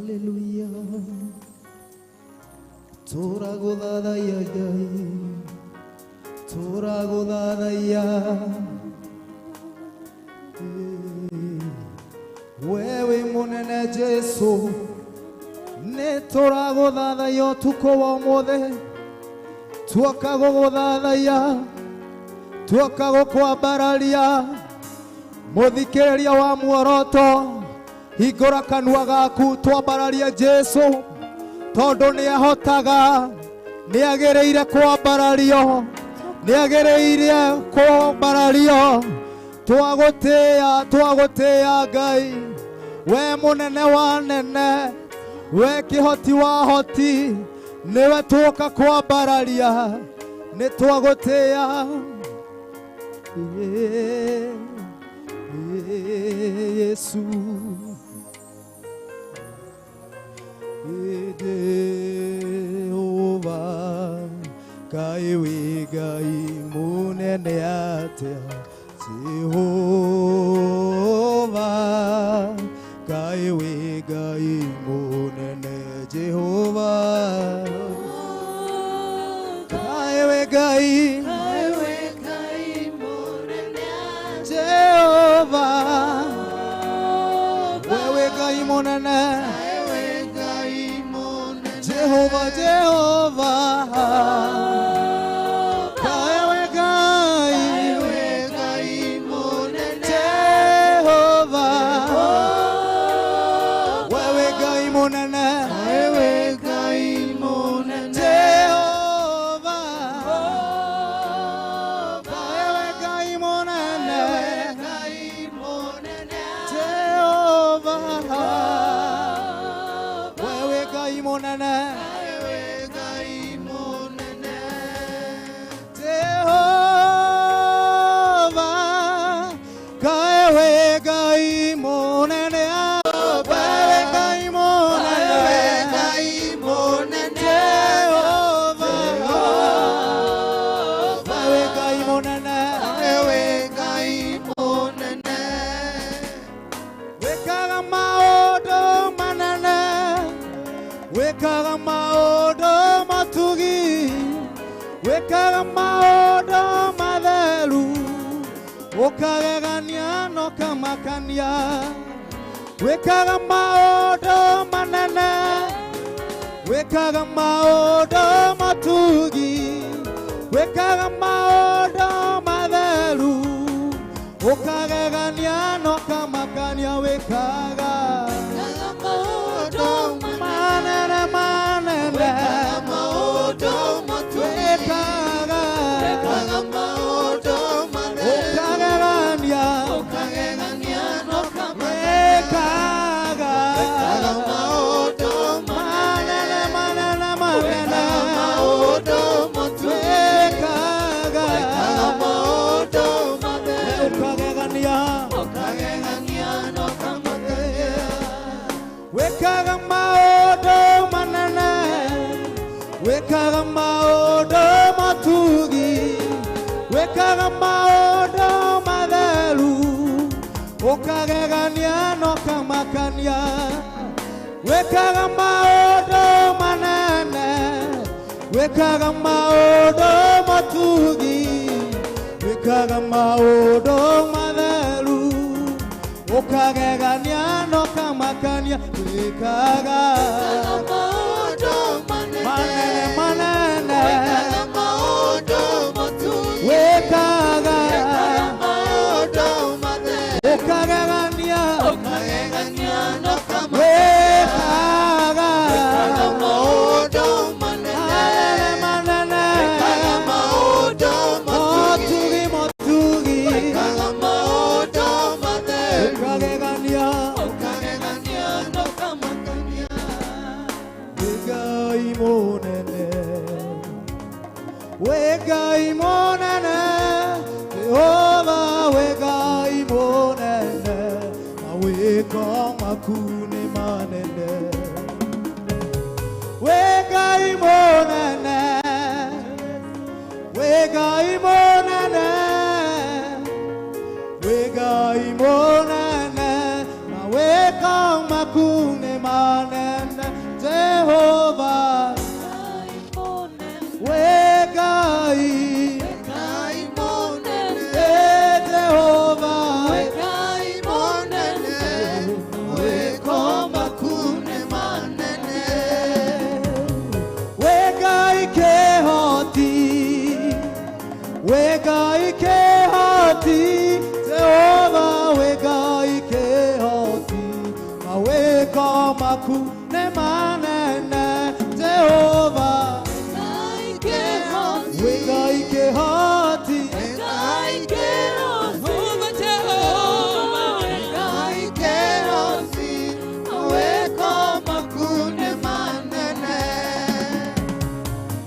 Haleluya Tũragũthathaiya Ngai, tũragũthathaiya. We wĩ mũnene Jesu, nĩ tũragũthathaiya ũtukũ wa ũmũthĩ, tuoka gũgũthathaiya, tuoka gũkwambararia. Mũthikĩrĩria wa muoroto, hingũra kanua gaku twambararie Jesu, tondũ nĩ ahotaga, nĩ agĩrĩire kwambarario, nĩ agĩrĩire kwambarario. Twagũtĩĩa, twagũtĩĩa Ngai, we mũnene wa nene, we kĩhoti wa hoti, nĩwe tuoka kwambararia, nĩ twagũtĩĩa. Yesu. Jehova, Ngai wĩ Ngai mũnene atĩa, Jehova, Ngai wĩ Ngai mũnene, Jehova, Ngai wĩ Ngai, Jehova, we wĩ Ngai mũnene, Jehova, Jehova, Ngai wĩ Ngai, Jehova, we wĩ Ngai mũnene, Jehova, Ngai wĩ Ngai mũnene, Jehova, we wĩ Ngai mũnene, Jehova, Ngai wĩ Ngai mũnene, we wĩ Ngai mũnene, Jehova, we wĩ Ngai mũnene, wĩkaga maũndũ manene, wĩkaga maũndũ matugi, wĩkaga maũndũ matheru, ũkagegania na ũkamakania, wĩkaga maũndũ manene, wĩkaga maũndũ matugi, wĩkaga maũndũ matheru, ũkagegania na ũkamakania, wĩkaga manene manene, wĩkaga ũkagegania, wĩkaga manene manene manene, wĩkaga ũkagegania, wĩkaga maũndũ manene, wĩkaga maũndũ matugi, wĩkaga maũndũ matheru, ũkagegania na ũkamakania, wĩkaga maũndũ manene, wĩkaga maũndũ matugi, wĩkaga maũndũ matheru, ũkagegania na ũkamakania, wĩkaga manene manene, wĩkaga ũkagegania, wĩkaga manene manene, motugi motugi, ũkagegania. Wĩ Ngai mũnene, wĩ Ngai mũnene, Jehova, wĩ Ngai mũnene, mawĩko maku nĩ manene. Wĩ Ngai mũnene, wĩ Ngai mũnene, wĩ Ngai mũnene, mawĩko maku nĩ manene. Mawĩko maku nĩ manene Jehova. Wĩ Ngai kĩhoti. Jehova, Jehova.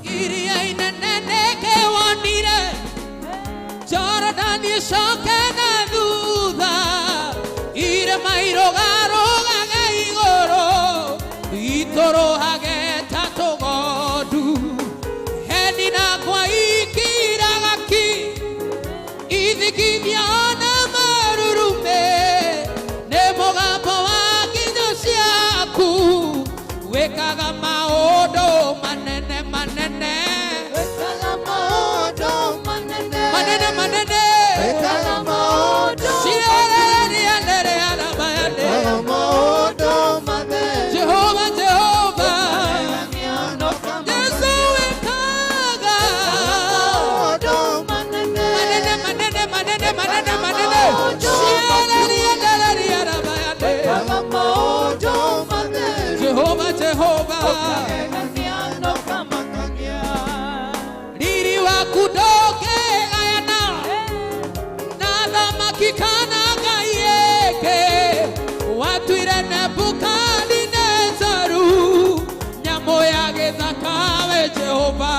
Iria inene nĩkĩwonire, Jorodani ĩcoke na thutha, irĩma irũgarũgage igũrũ, itũrũhage ta tũgondu. Heni nakwa ikiraga ki, ithikithia ona marurume, nĩ mũgambo wa nginyo ciaku, wĩkaga maũndũ manene manene. Manene manene. Shirerere arabayane. Jehova, Jehova. Yesu wekaga manene manene manene manene manene. Shirerere arabayane. Jehova, Jehova. Riri waku ndũngĩgayana na thamaki kana ngai ĩngĩ. Watuire Nebukadinezaru nyamũ ya gĩthaka we Jehova.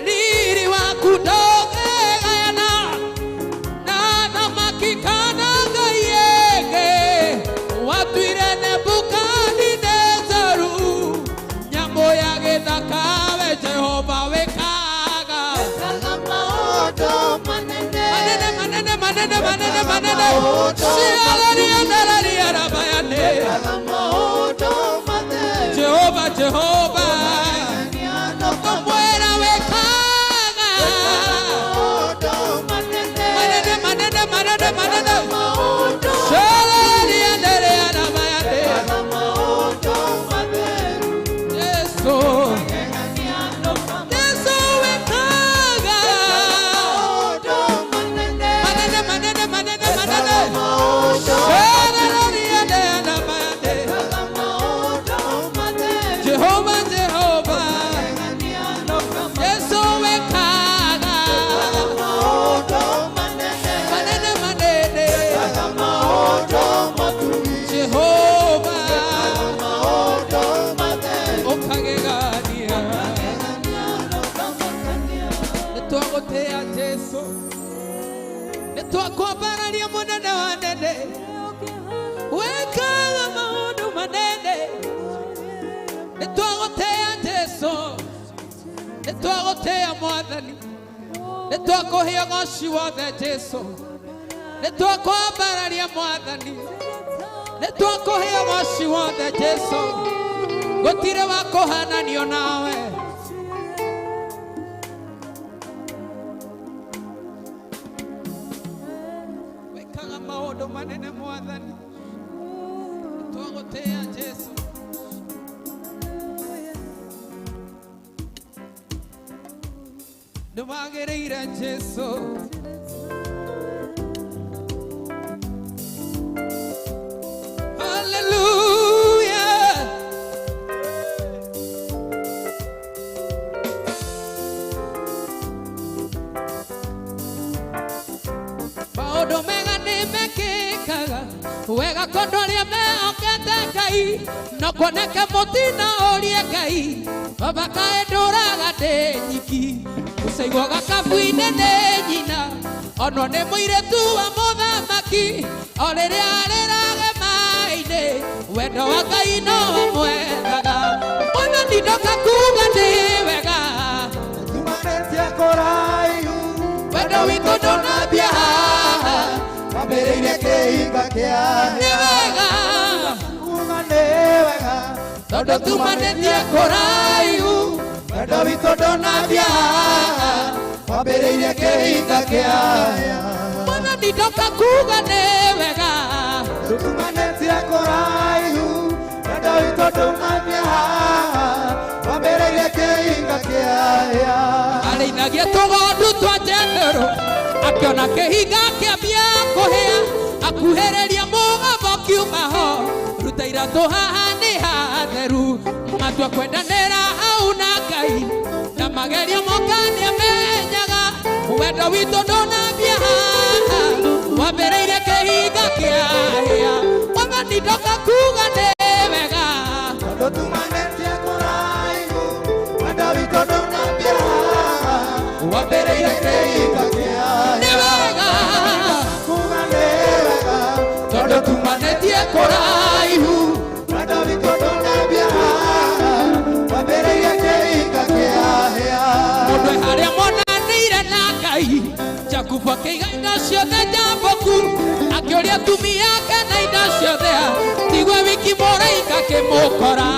Riri waku ndũngĩgayana na thamaki kana ngai ĩngĩ. Watuire Nebukadinezaru nyamũ ya gĩthaka we Jehova wĩkaga manene manene manene manene manene. Shirararianararia rabayane. Jehova, Jehova. Mwera wekaga manene manene manene manene. Shirararianararia rabayane. Yesu, Yesu wekaga manene manene manene manene. Shirararianararia rabayane. Jehova, Jehova. Yesu wekaga manene manene. Jehova ukagegania. Nĩtwagũtĩĩa Jesu, nĩtwakwambararia mũnene wa nene, wĩkaga maũndũ manene. Nĩtwagũtĩĩa Jesu, nĩtwagũtĩĩa Mwathani, nĩtwakũhe ũgoci wothe Jesu, nĩtwakwambararia Mwathani, nĩtwakũhe ũgoci wothe Jesu, gũtirĩ wa kũhananio nawe. Wĩkaga maũndũ manene Mwathani, nĩtwagũtĩĩa Jesu. Nĩwagĩrĩire Jesu. Hallelujah. Maũndũ mega nĩ mekĩkaga wega kũndũ arĩa mehokete Ngai, no kuoneke mũtino ũrie Ngai, baba kaĩ ndũraga ndĩ nyiki. Ũcaigwo gakabu-inĩ nĩ nyina, onwo nĩ mũirĩtu wa mũthamaki, o rĩrĩa arĩrage maĩ-inĩ, wendo wa Ngai no wamwethaga. Mwathani ndoka kuga nĩ wega. Tumanĩtie kũraihu. Wendo witũ ndũnambia haha. Wambĩrĩirie kĩhinga kĩa Nĩ wega. Kuga nĩ wega. Tondũ tumanĩtie kũraihu. Wendo witũ ndũnambia haha. Wambĩrĩirie kĩhinga kĩa Mwathani ndoka kuga nĩ wega. Tumanĩtie kũraihu. Wendo witũ ndũnambia haha. Wambĩrĩirie kĩhinga kĩa Arĩithagia tũgondu twa Jethero, akĩona kĩhinga kĩambia kũhĩa, akuhĩrĩria mũgambo kiuma ho, ruta ira. Iratũ haha nĩ hatheru matua kwendanĩra hau na Ngai na magerio moka nĩamenyaga wendo witũ ndũnambia haha wambĩrĩirie kĩhinga kĩa hĩa Mwathani ndoka kuga nĩ wega Tondũ tumanĩtie kũraihu wendo witũ ndũnambia haha wambĩrĩirie kĩhinga kĩa nĩ hĩa wega kuga nĩ wega tondũ tumanĩtie kũraihu wendo witũ ndũnambia haha wambĩrĩirie kĩhinga kĩa hĩa mũndũ harĩa monanĩire na Ngai Jakubu akĩiga indo ciothe njambũku akĩũria atumia ake na indo ciothe tigwe wiki mũraika akĩmũkora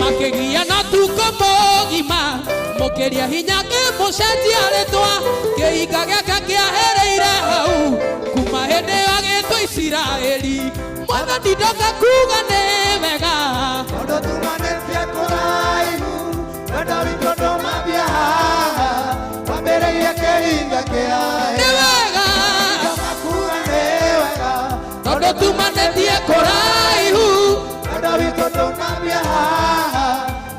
makĩgiana ũtukũ mũgima mũkĩria hinya kĩmũcenjia rĩtwa kĩhinga gĩake kĩahereire hau kuma hĩndĩ ĩyo agĩtwo Isiraeli Mwathani ndoka kuga nĩ wega Tondũ tumanĩtie kũraihu wendo witũ ndũnambia haha wambĩrĩirie kĩhinga kĩa nĩ hĩa wega Ndoka kuga nĩ wega tondũ tumanĩtie kũraihu wendo witũ ndũnambia haha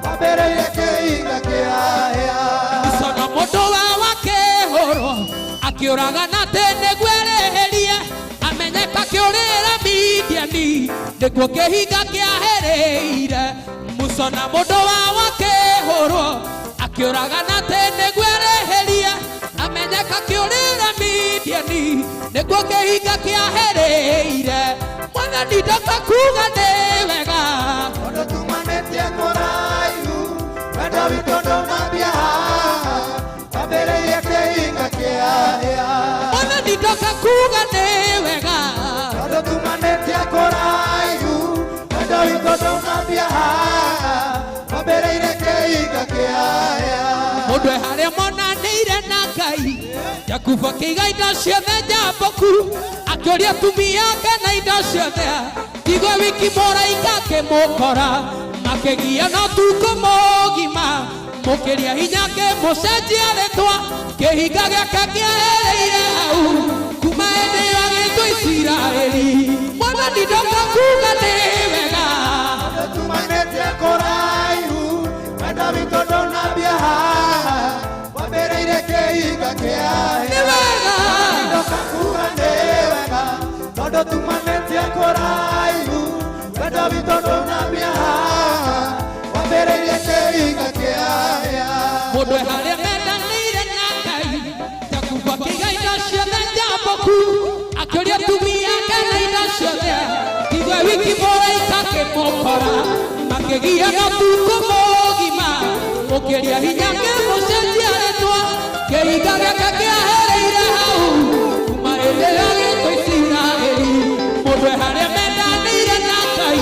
wambĩrĩirie kĩhinga kĩa hĩa Sono mũndũ wa wakĩhũrwo akĩũragana atĩ nĩguo erĩhĩrie amenyeka akĩũrĩra Midiani nĩguo kĩhinga kĩahereire Musona mũndũ wa wakĩhũrwo akĩũragana atĩ nĩguo erĩhĩrie amenyeka akĩũrĩra Midiani nĩguo kĩhinga kĩahereire Mwathani ndoka kuga nĩ wega Tondũ tumanĩtie kũraihu wendo witũ ndũnambia haha wambĩrĩirie kĩhinga kĩa hĩa Mwathani ndoka kuga nĩ wega Tondũ tumanĩtie kũraihu wendo witũ ndũnambia haha wambĩrĩirie kĩhinga kĩa hĩa mũndũ e harĩa monanĩire na Ngai Jakubu akĩiga indo ciothe njambũku akĩũria atumia ake na indo ciothe tigwe wiki mũraika akĩmũkora makĩgiana ũtukũ mũgima mũkĩria hinya akĩmũcenjia rĩtwa kĩhinga gĩake kĩahereire hau kuma hĩndĩ ĩyo agĩtwo Isiraeli Mwathani ndoka kuga nĩ wega Tondũ tumanĩtie kũraihu wendo witũ ndũnambia haha wambĩrĩirie kĩhinga kĩa nĩ hĩa wega Ndoka kuga nĩ wega tondũ tumanĩtie kũraihu wendo witũ ndũnambia haha wambĩrĩirie kĩhinga kĩa hĩa mũndũ e harĩa mendanĩire na Ngai Jakubu akĩiga indo ciothe njambũku akĩũria atumia ake na indo ciothe tigwe wiki mũraika akĩmũkora makĩgiana ũtukũ mũgima mũkĩria hinya kĩmũcenjia rĩtwa kĩhinga gĩake kĩahereire hau kuma hĩndĩ ĩyo agĩtwo Isiraeli mũndũ e harĩa mendanĩire na Ngai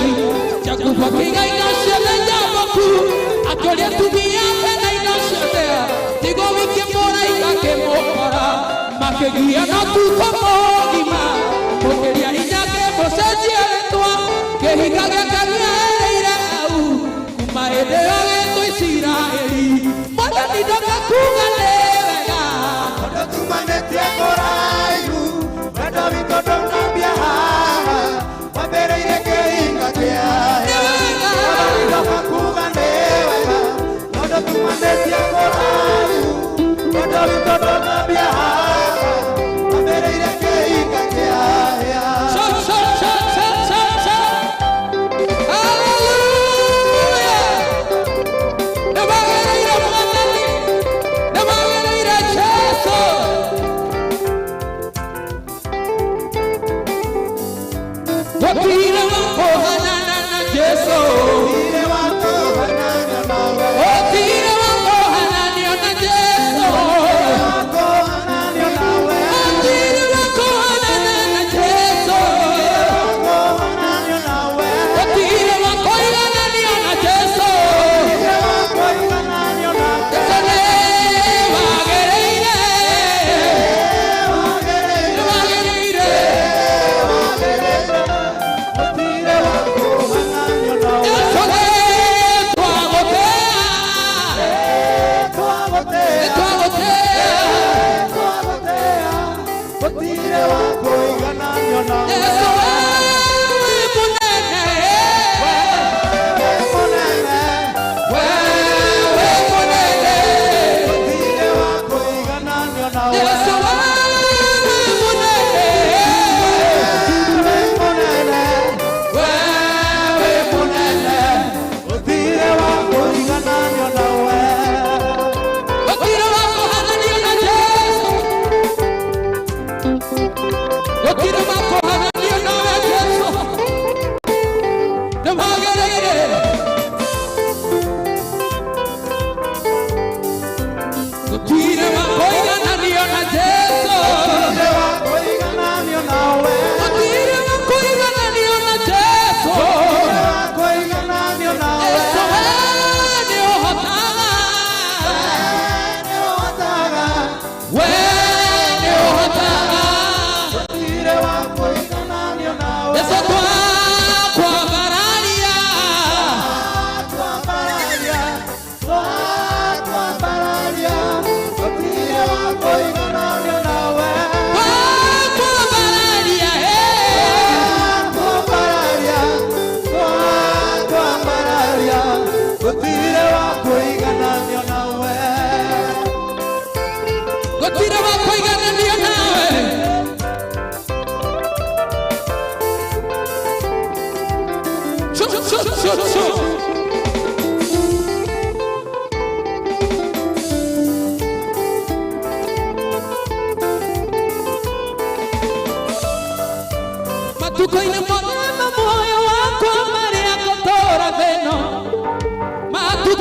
Jakubu akĩiga indo ciothe njambũku akĩũria atumia ake na indo ciothe tigwo wiki mũraika akĩmũkora makĩgiana ũtukũ mũgima mũkĩria hinya kĩmũcenjia rĩtwa kĩhinga gĩake kĩahereire hau kuma hĩndĩ ĩyo agĩtwo Isiraeli Mwathani ndoka kuga nĩ wega Tondũ tumanĩtie kũraihu wendo witũ ndũnambia haha wambĩrĩirie kĩhinga kĩa nĩ hĩa wega Mwathani ndoka kuga nĩ wega tondũ tumanĩtie kũraihu wendo witũ ndũnambia haha wambĩrĩirie kĩhinga kĩa hĩa Shout, shout, shout, shout, shout, shout.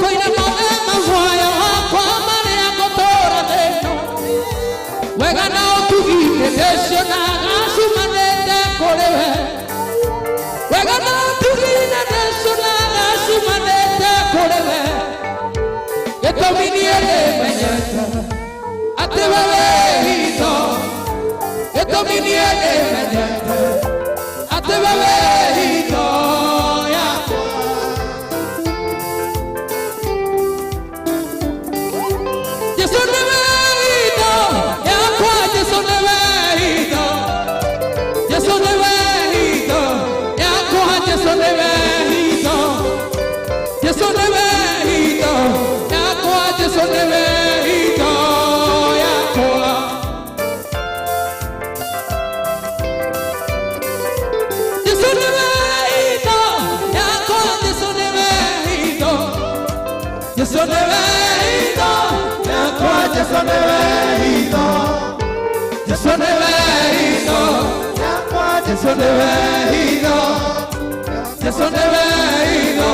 Matukũ-inĩ mothe ma muoyo wakwa marĩa ngũtũũra thĩ ĩno, wega na ũtugi nĩndĩcionaga ciumanĩte kũrĩ we. Wega na ũtugi nĩndĩcionaga ciumanĩte kũrĩ we. Gĩtũmi niĩ nĩmenyete atĩ we wĩ hitho. Gĩtũmi niĩ nĩmenyete atĩ we wĩ hitho yakwa. Jesu nĩwe hitho yakwa, Jesu nĩwe hitho. Jesu nĩwe hitho yakwa, Jesu nĩwe hitho. Jesu nĩwe hitho yakwa, Jesu nĩwe hitho yakwa. Jesu nĩwe hitho yakwa, Jesu nĩwe hitho. Jesu nĩwe hitho yakwa, Jesu nĩwe hitho. Jesu nĩwe hitho Yakwa Jesu nĩwe hitho. Jesu nĩwe hitho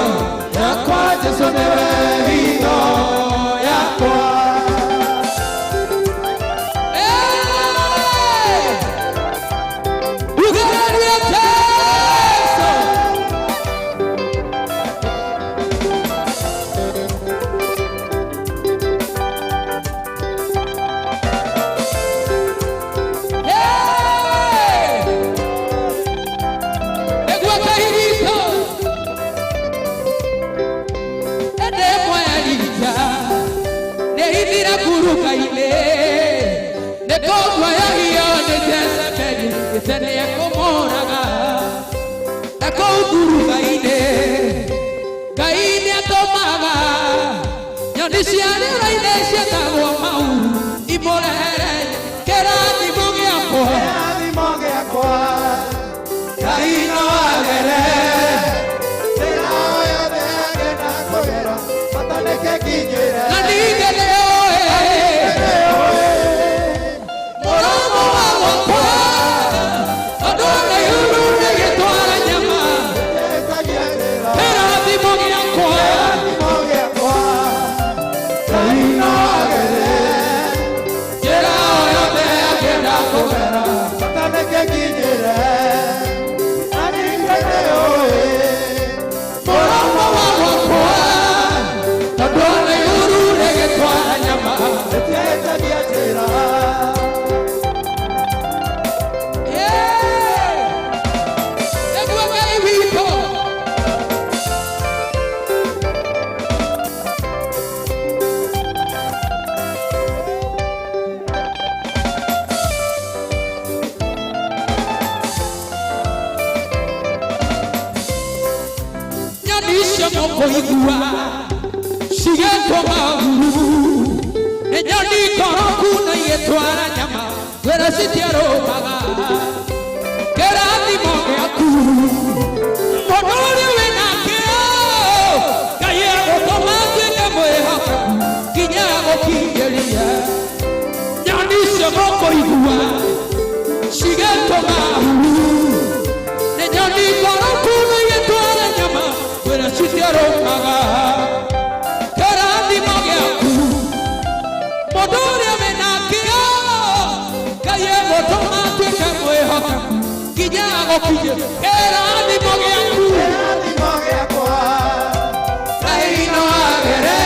yakwa, Jesu nĩwe hitho yakwa. Hey! Ugĩrĩrie Jesu. Hey! Nĩguo kahirito ĩndĩ ĩmwe Elija nĩhithire ngurunga-inĩ nĩkũguoyohio nĩ Jezebeli gĩte nĩekũmũraga na kũu ngurunga-inĩ Ngai nĩatũmaga nyoni cia rĩera-inĩ ciĩtagwo mau imũrehere kĩrathimo gĩakwa. Kĩrathimo gĩakwa Ngai no agere njĩra o yothe angĩenda kũgera bata nĩkĩkinyĩre. Na ningĩ nĩũĩ mũromo wa gwakwa tondũ nĩ igũrũ rĩgĩtwara nyama. Ĩtagia njĩra. Kĩrathimo gĩakwa. Kĩrathimo gĩakwa Ngai no agere njĩra o yothe angĩenda kũgera bata nĩkĩkinyĩre. Na ningĩ nĩũĩ mũromo wa gwakwa tondũ nĩ igũrũ rĩgĩtwara nyama. Ĩtagia njĩra. Yeah! Nĩguo Ngai witũ. Nyoni icio mũkũigua cigĩtwo maguru nĩ nyoni ngoroku na igĩtwara nyama ngwĩra citiarũmaga. Kĩrathimo gĩaku mũndũ ũrĩa wĩnakĩo Ngai egũtũma atuĩke mwĩhokeku nginya gũkinyĩria. Nyoni icio mũkũigua cigĩtwo maguru nĩ nyoni ngoroku na igĩtwara nyama ngwĩra citiarũmaga. Kĩrathimo gĩaku mũndũ ũrĩa wĩnakĩo Ngai egũtũma atuĩke mwĩhokeku nginya gũkinyĩria. Kĩrathimo gĩaku. Kĩrathimo gĩakwa Ngai no agere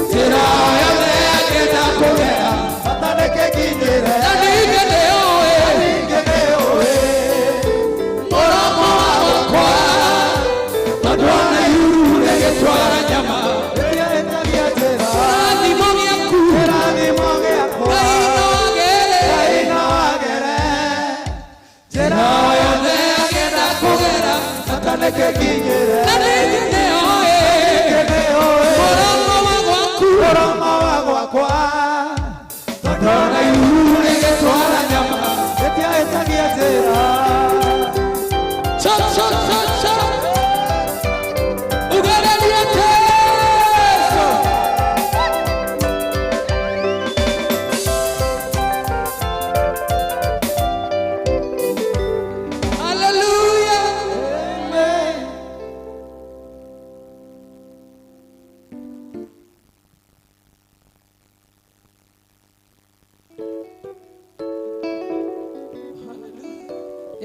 njĩra o yothe angĩenda kũgera bata nĩkĩkinyĩre. Na ningĩ nĩũĩ Ningĩ nĩũĩ mũromo wa gwakwa tondũ ona ihuru rĩgĩtwara nyama. Ĩtagia njĩra. Kĩrathimo gĩaku. Kĩrathimo gĩakwa Ngai no agere Ngai no agere njĩra o yothe angĩenda kũgera bata nĩkĩkinyĩre. Na ningĩ nĩũĩ Ningĩ nĩũĩ mũromo wa gwaku mũromo wa gwakwa tondũ ona ihuru rĩgĩtwara nyama. Ĩtagia njĩra. Cha cha cha cha. Ugĩrĩrie Jesu. Hallelujah. Amen.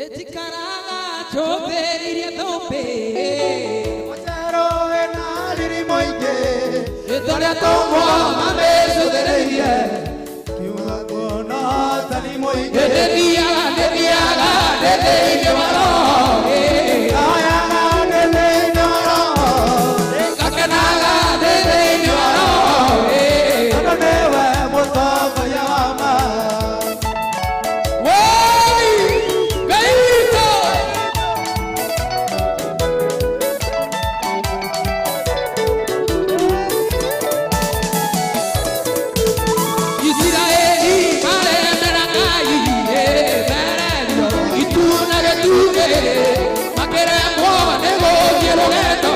Ĩtikaraga njũthĩrĩirie thũmbĩ. Mũcero wĩna riri mũingĩ. Tũrĩa tũmwo mamĩcũthĩrĩirie. Kiuga kuona tani mũingĩ. Ndĩthiaga ndĩthiaga ndĩ thĩinĩ wa roho. Ndahoyaga ndĩ thĩinĩ wa roho. Ngakenaga ndĩ thĩinĩ wa roho. Tondũ nĩwe mũtongoria wa ma. Woi, Ngai witũ. Isiraeli maremera Ngai, mererio itu na gĩtugĩ, makĩremwo nĩ gũthiĩ rũgendo.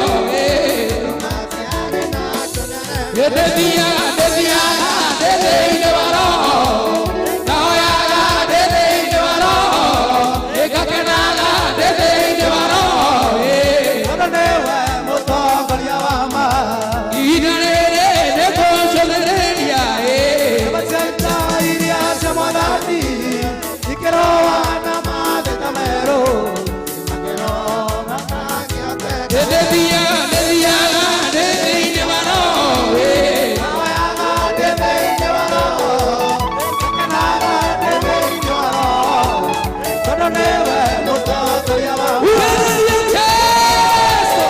Ndĩthiaga ndĩthiaga ndĩ thĩinĩ wa roho, ndahoyaga ndĩ thĩinĩ wa roho, ngakenaga ndĩ thĩinĩ wa roho. Tondũ nĩwe mũtongoria wa ma. Ihinda rĩrĩ nĩ gũcũthĩrĩria. Macaita iria cia mwathani ikĩrũa na mathĩna merũ. Makĩrũa makĩhoteka. Ndĩthiaga ndĩthiaga ndĩ thĩinĩ wa roho. Ndahoyaga ndĩ thĩinĩ wa roho. Ngakenaga ndĩ thĩinĩ wa roho. Tondũ nĩwe mũtongoria wa ma. Uhĩrĩria Jesũ.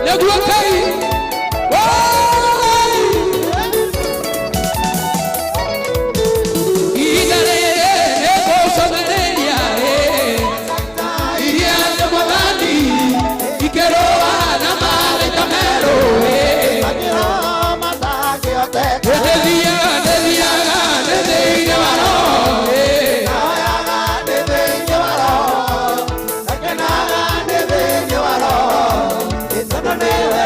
Nĩguo Ngai. Woi! Ihinda rĩrĩ nĩ gũcũthĩrĩria, iria cia Mwathani ikĩrũa na malaika merũ. Makĩrũa matangĩhoteka. Ndĩthiaga ndĩthiaga ndĩ thĩinĩ wa roho. Ndahoyaga ndĩ thĩinĩ wa roho. Ngakenaga ndĩ thĩinĩ wa roho. Tondũ nĩwe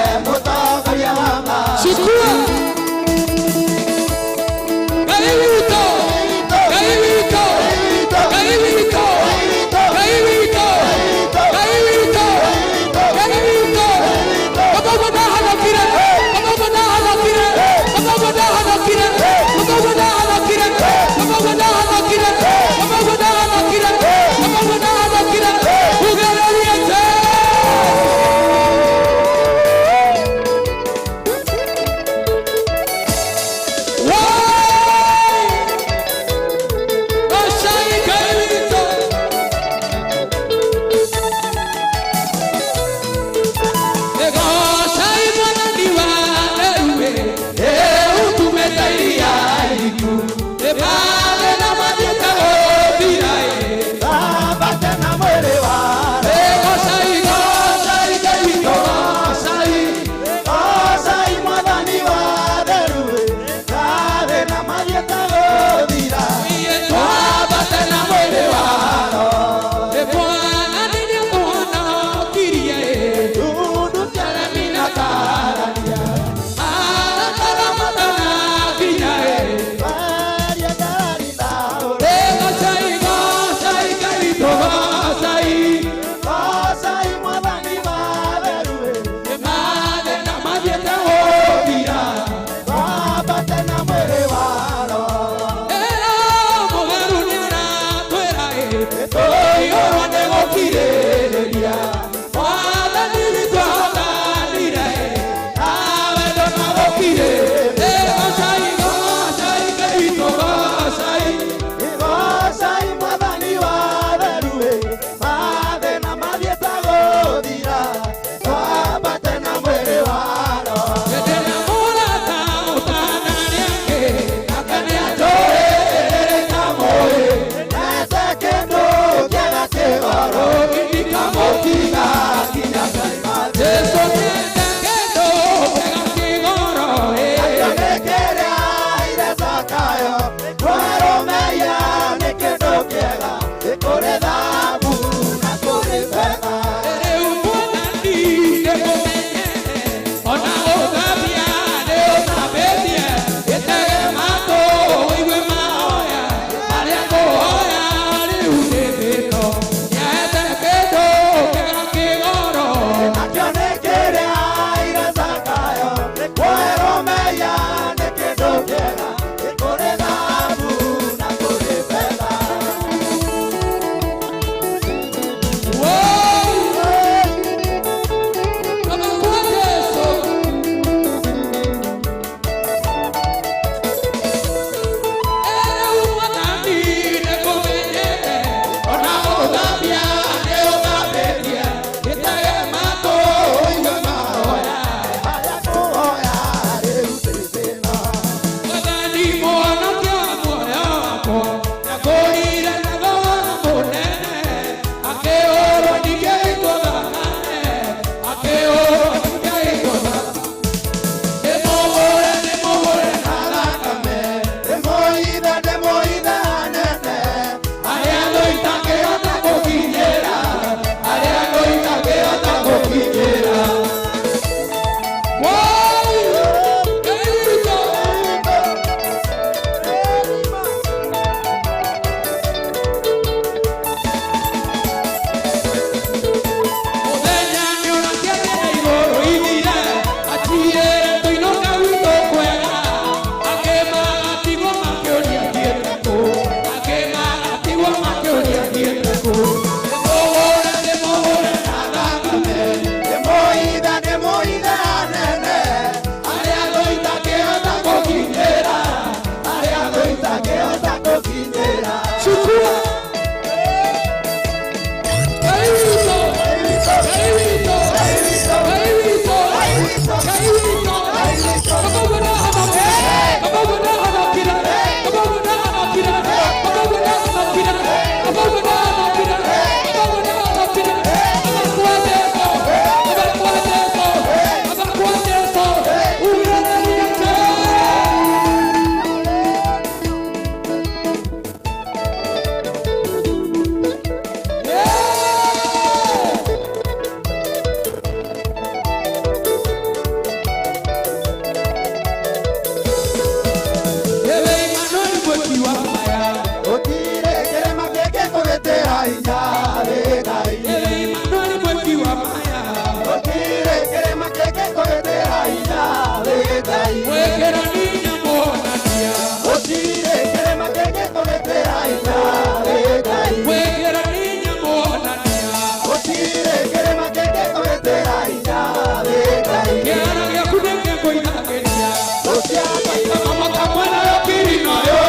Gũtirĩ kĩrĩma kĩngĩkũhĩtĩra hinya wĩ Ngai. Kĩara gĩaku nĩkĩngũithagĩria. Gũciakwa Mama kamwana yo kiri nayo.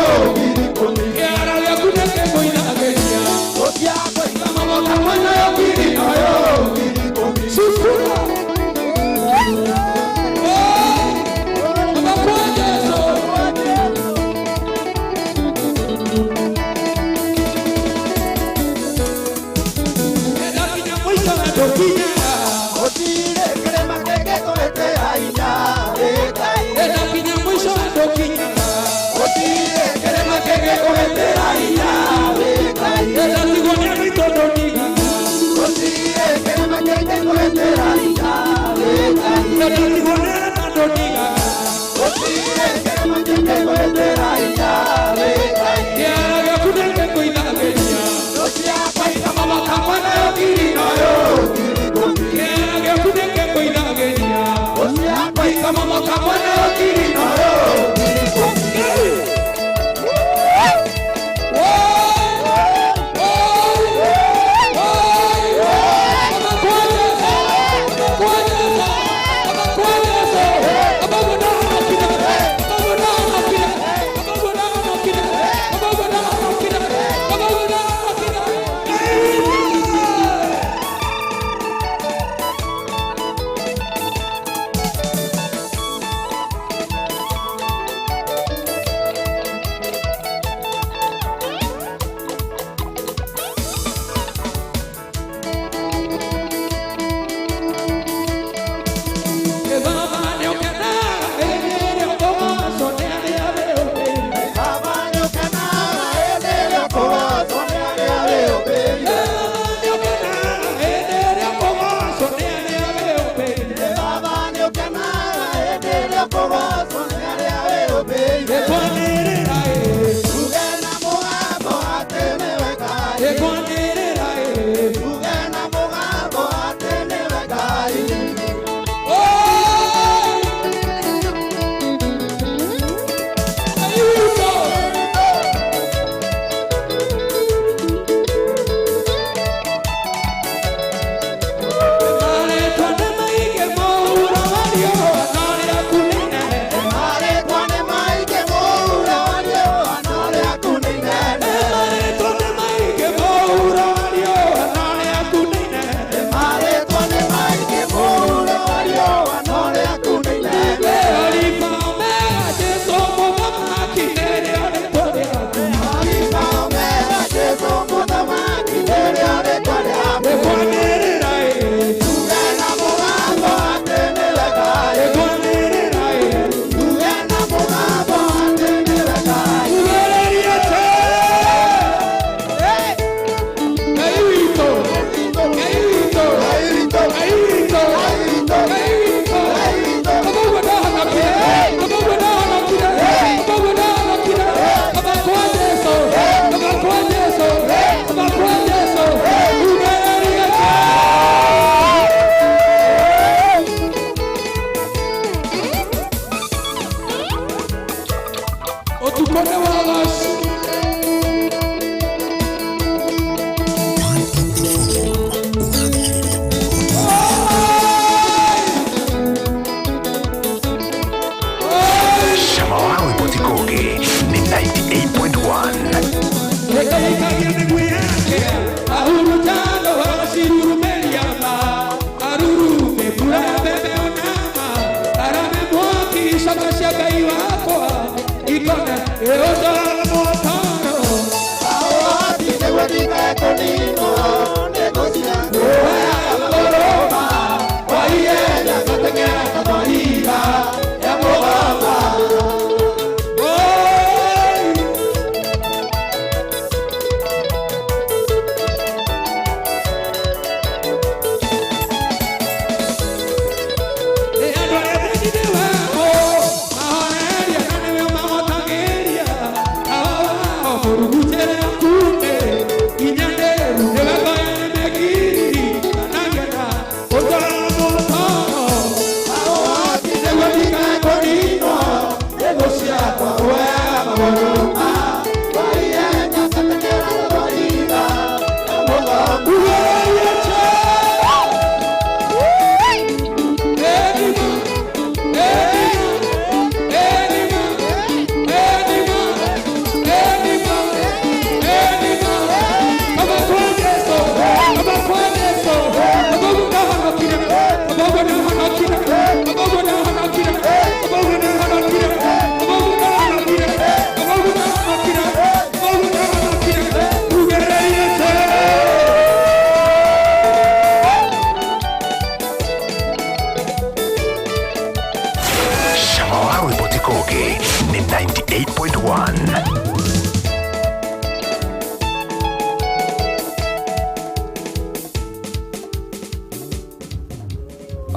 Kĩara gĩaku nĩkĩngũithagĩria. Gũciakwa Mama kamwana yo kiri nayo. Sukura. Oh, Baba kwa Yesu. Enda kinya mũico na ndũkinyaga. Gũtirĩ kĩrĩma kĩngĩkũhĩtĩra hinya wĩ Ngai. Enda kinya mũico na ndũkinyaga. Gũtirĩ kĩrĩma kĩngĩkũhĩtĩra hinya wĩ Ngai. Enda tigwo nĩ arutwo ndũnigaga. Gũtirĩ kĩrĩma kĩngĩkũhĩtĩra hinya wĩ Ngai. Enda tigwo nĩ arata ndũnigaga. Gũtirĩ kĩrĩma kĩngĩkũhĩtĩra hinya wĩ Ngai. Kĩara gĩaku nĩkĩngũithagĩria. Gũciakwa Mama kamwana yo kiri nayo. Kĩara gĩaku nĩkĩngũithagĩria. Gũciakwa Mama kamwana yo kiri nayo.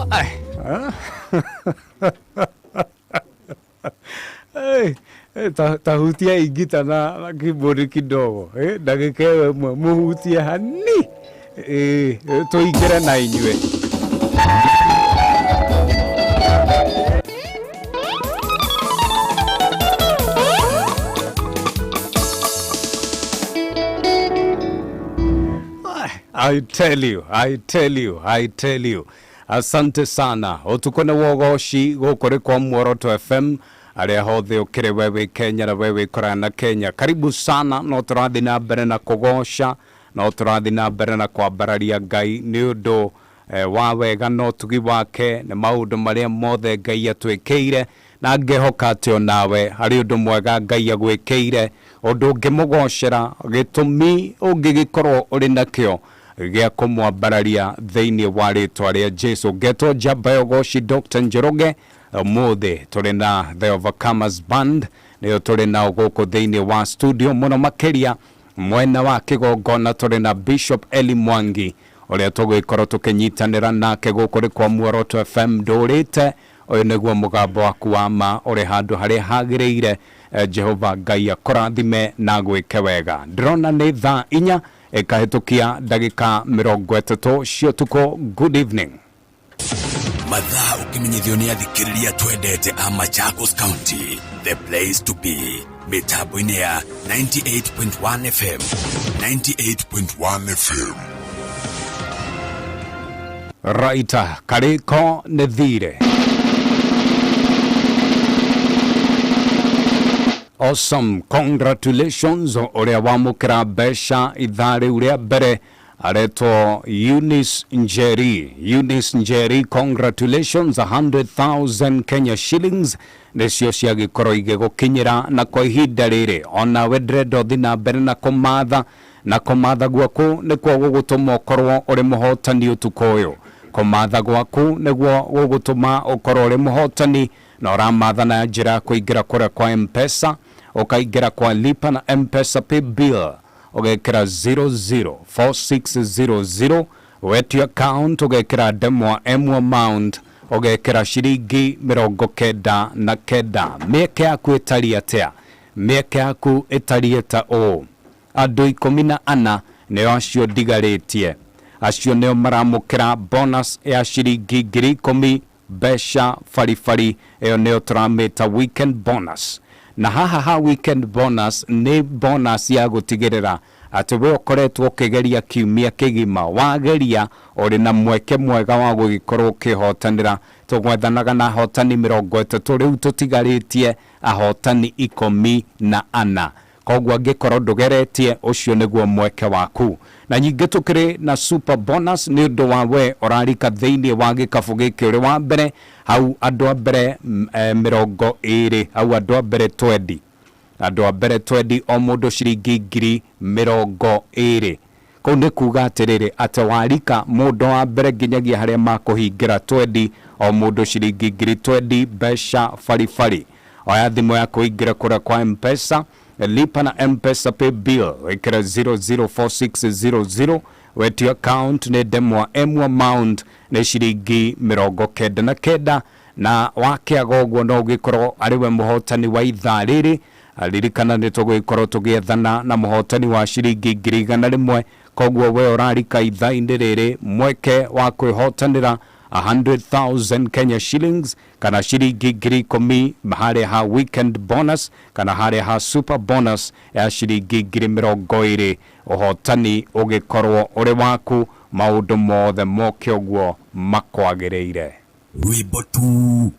Ai, ah. Hey, ta hutia ingita na keyboard kidogo, ndagĩka ĩyo ĩmwe mũhutie hani, tũingĩre na inyuĩ. I tell you, I tell you, I tell you. Asante sana. Ũtukũ nĩ wogoci gũkũ rĩ kwa Muoroto FM arĩa hothe ũkĩrĩ we wĩ Kenya na we wĩ kũraya na Kenya. Karibu sana, no tũrathiĩ na mbere na kũgoca, no tũrathiĩ na mbere na kwambararia Ngai nĩ ũndũ wa wega na ũtugi wake nĩ maũndũ marĩa mothe Ngai atwĩkĩire, na ngehoka atĩ onawe harĩ ũndũ mwega Ngai agwĩkĩire, ũndũ ũngĩmũgocera, gĩtũmi ũngĩgĩkorwo ũrĩ nakĩo gĩa kũmwambararia thĩinĩ wa rĩtwa rĩa Jesu. Ngetwo njamba ya ũgoci Dr. Njoroge. Ũmũthĩ tũrĩ na The Overcomers Band, nĩyo tũrĩ nao gũkũ thĩinĩ wa studio, mũno makĩria mwena wa kĩgongona tũrĩ na Bishop Eli Mwangi ũrĩa tũgũgĩkorwo tũkĩnyitanĩra nake gũkũ rĩ kwa Muoroto FM. Ndũrĩte ũyũ nĩguo mũgambo waku wa ma ũrĩ handũ harĩa hagĩrĩire. Jehova Ngai akũrathime na gwĩke wega. Ndĩrona nĩ thaa 4 ĩkahĩtũkia ndagĩka 30 cia ũtukũ. Good evening. Mathaa ũkĩmenyithio nĩ athikĩrĩria twendete a Machakos County, the place to be, mĩtambo-inĩ ya 98.1 FM, 98.1 FM. Raita karĩko nĩ thire. Awesome, congratulations ũrĩa wamũkĩra mbeca ithaa rĩu rĩa mbere aretwo Eunice Njeri. Eunice Njeri, congratulations, 100,000 Kenya shillings nĩcio ciagĩkorwo igĩgũkinyĩra na kwa ihinda rĩrĩ onawe ndĩrenda ũthiĩ na mbere na kũmatha, na kũmatha gwaku nĩkuo gũgũtũma ũkorwo ũrĩ mũhotani ũtukũ ũyũ. Kũmatha gwaku nĩguo gũgũtũma ũkorwo ũrĩ mũhotani, na ũramatha na njĩra ya kũingĩra kũrĩa kwa M-Pesa, ũkaingĩra kwa lipa na M-Pesa pay bill, ũgekĩra 004600, wetio account ũgekĩra ndemwa M amount, ũgekĩra ciringi 99. Mĩeke yaku ĩtariĩ atĩa? Mĩeke yaku ĩtariĩ ta ũũ: andũ 14 nĩo acio ndigarĩtie, acio nĩo maramũkĩra bonus ya ciringi 10,000 mbeca baribari, ĩyo nĩyo tũramĩta weekend bonus. Na haha ha weekend bonus nĩ bonus ya gũtigĩrĩra atĩ we ũkoretwo ũkĩgeria kiumia kĩgima, wageria ũrĩ na mweke mwega wa gũgĩkorwo ũkĩhotanĩra. Tũgwethanaga na ahotani 30, rĩu tũtigarĩtie ahotani 14. Koguo angĩkorwo ndũgeretie, ũcio nĩguo mweke waku. Na nyingĩ tũkĩrĩ na super bonus nĩ ũndũ wa we ũrarika thĩinĩ wa gĩkabũ gĩkĩ ũrĩ wa mbere hau, andũ a mbere 20, hau andũ a mbere 20, andũ a mbere 20, o mũndũ ciringi 20,000. Kũu nĩ kuga atĩrĩrĩ, atĩ warika mũndũ wa mbere nginyagia harĩa makũhingĩra 20, o mũndũ ciringi 20,000 mbeca baribari. Oya thimũ yaku ũingĩre kũrĩa kwa M-Pesa, lipa na M-Pesa pay bill, wĩkĩre 004600, wetio account nĩ ndemwa M amount nĩ ciringi 99, na wakĩaga ũguo no ũgĩkorwo arĩ we mũhotani wa ithaa rĩrĩ. Ririkana nĩ tũgũgĩkorwo tũgĩethana na mũhotani wa ciringi 100,000. Koguo we ũrarika ithaa-inĩ rĩrĩ mweke wa kwĩhotanĩra 100,000 Kenya shillings kana ciringi 10,000 harĩa ha weekend bonus kana harĩa ha super bonus ya ciringi 20,000, ũhotani ũgĩkorwo ũrĩ waku, maũndũ mothe moke ũguo makwagĩrĩire. Rwĩmbo tu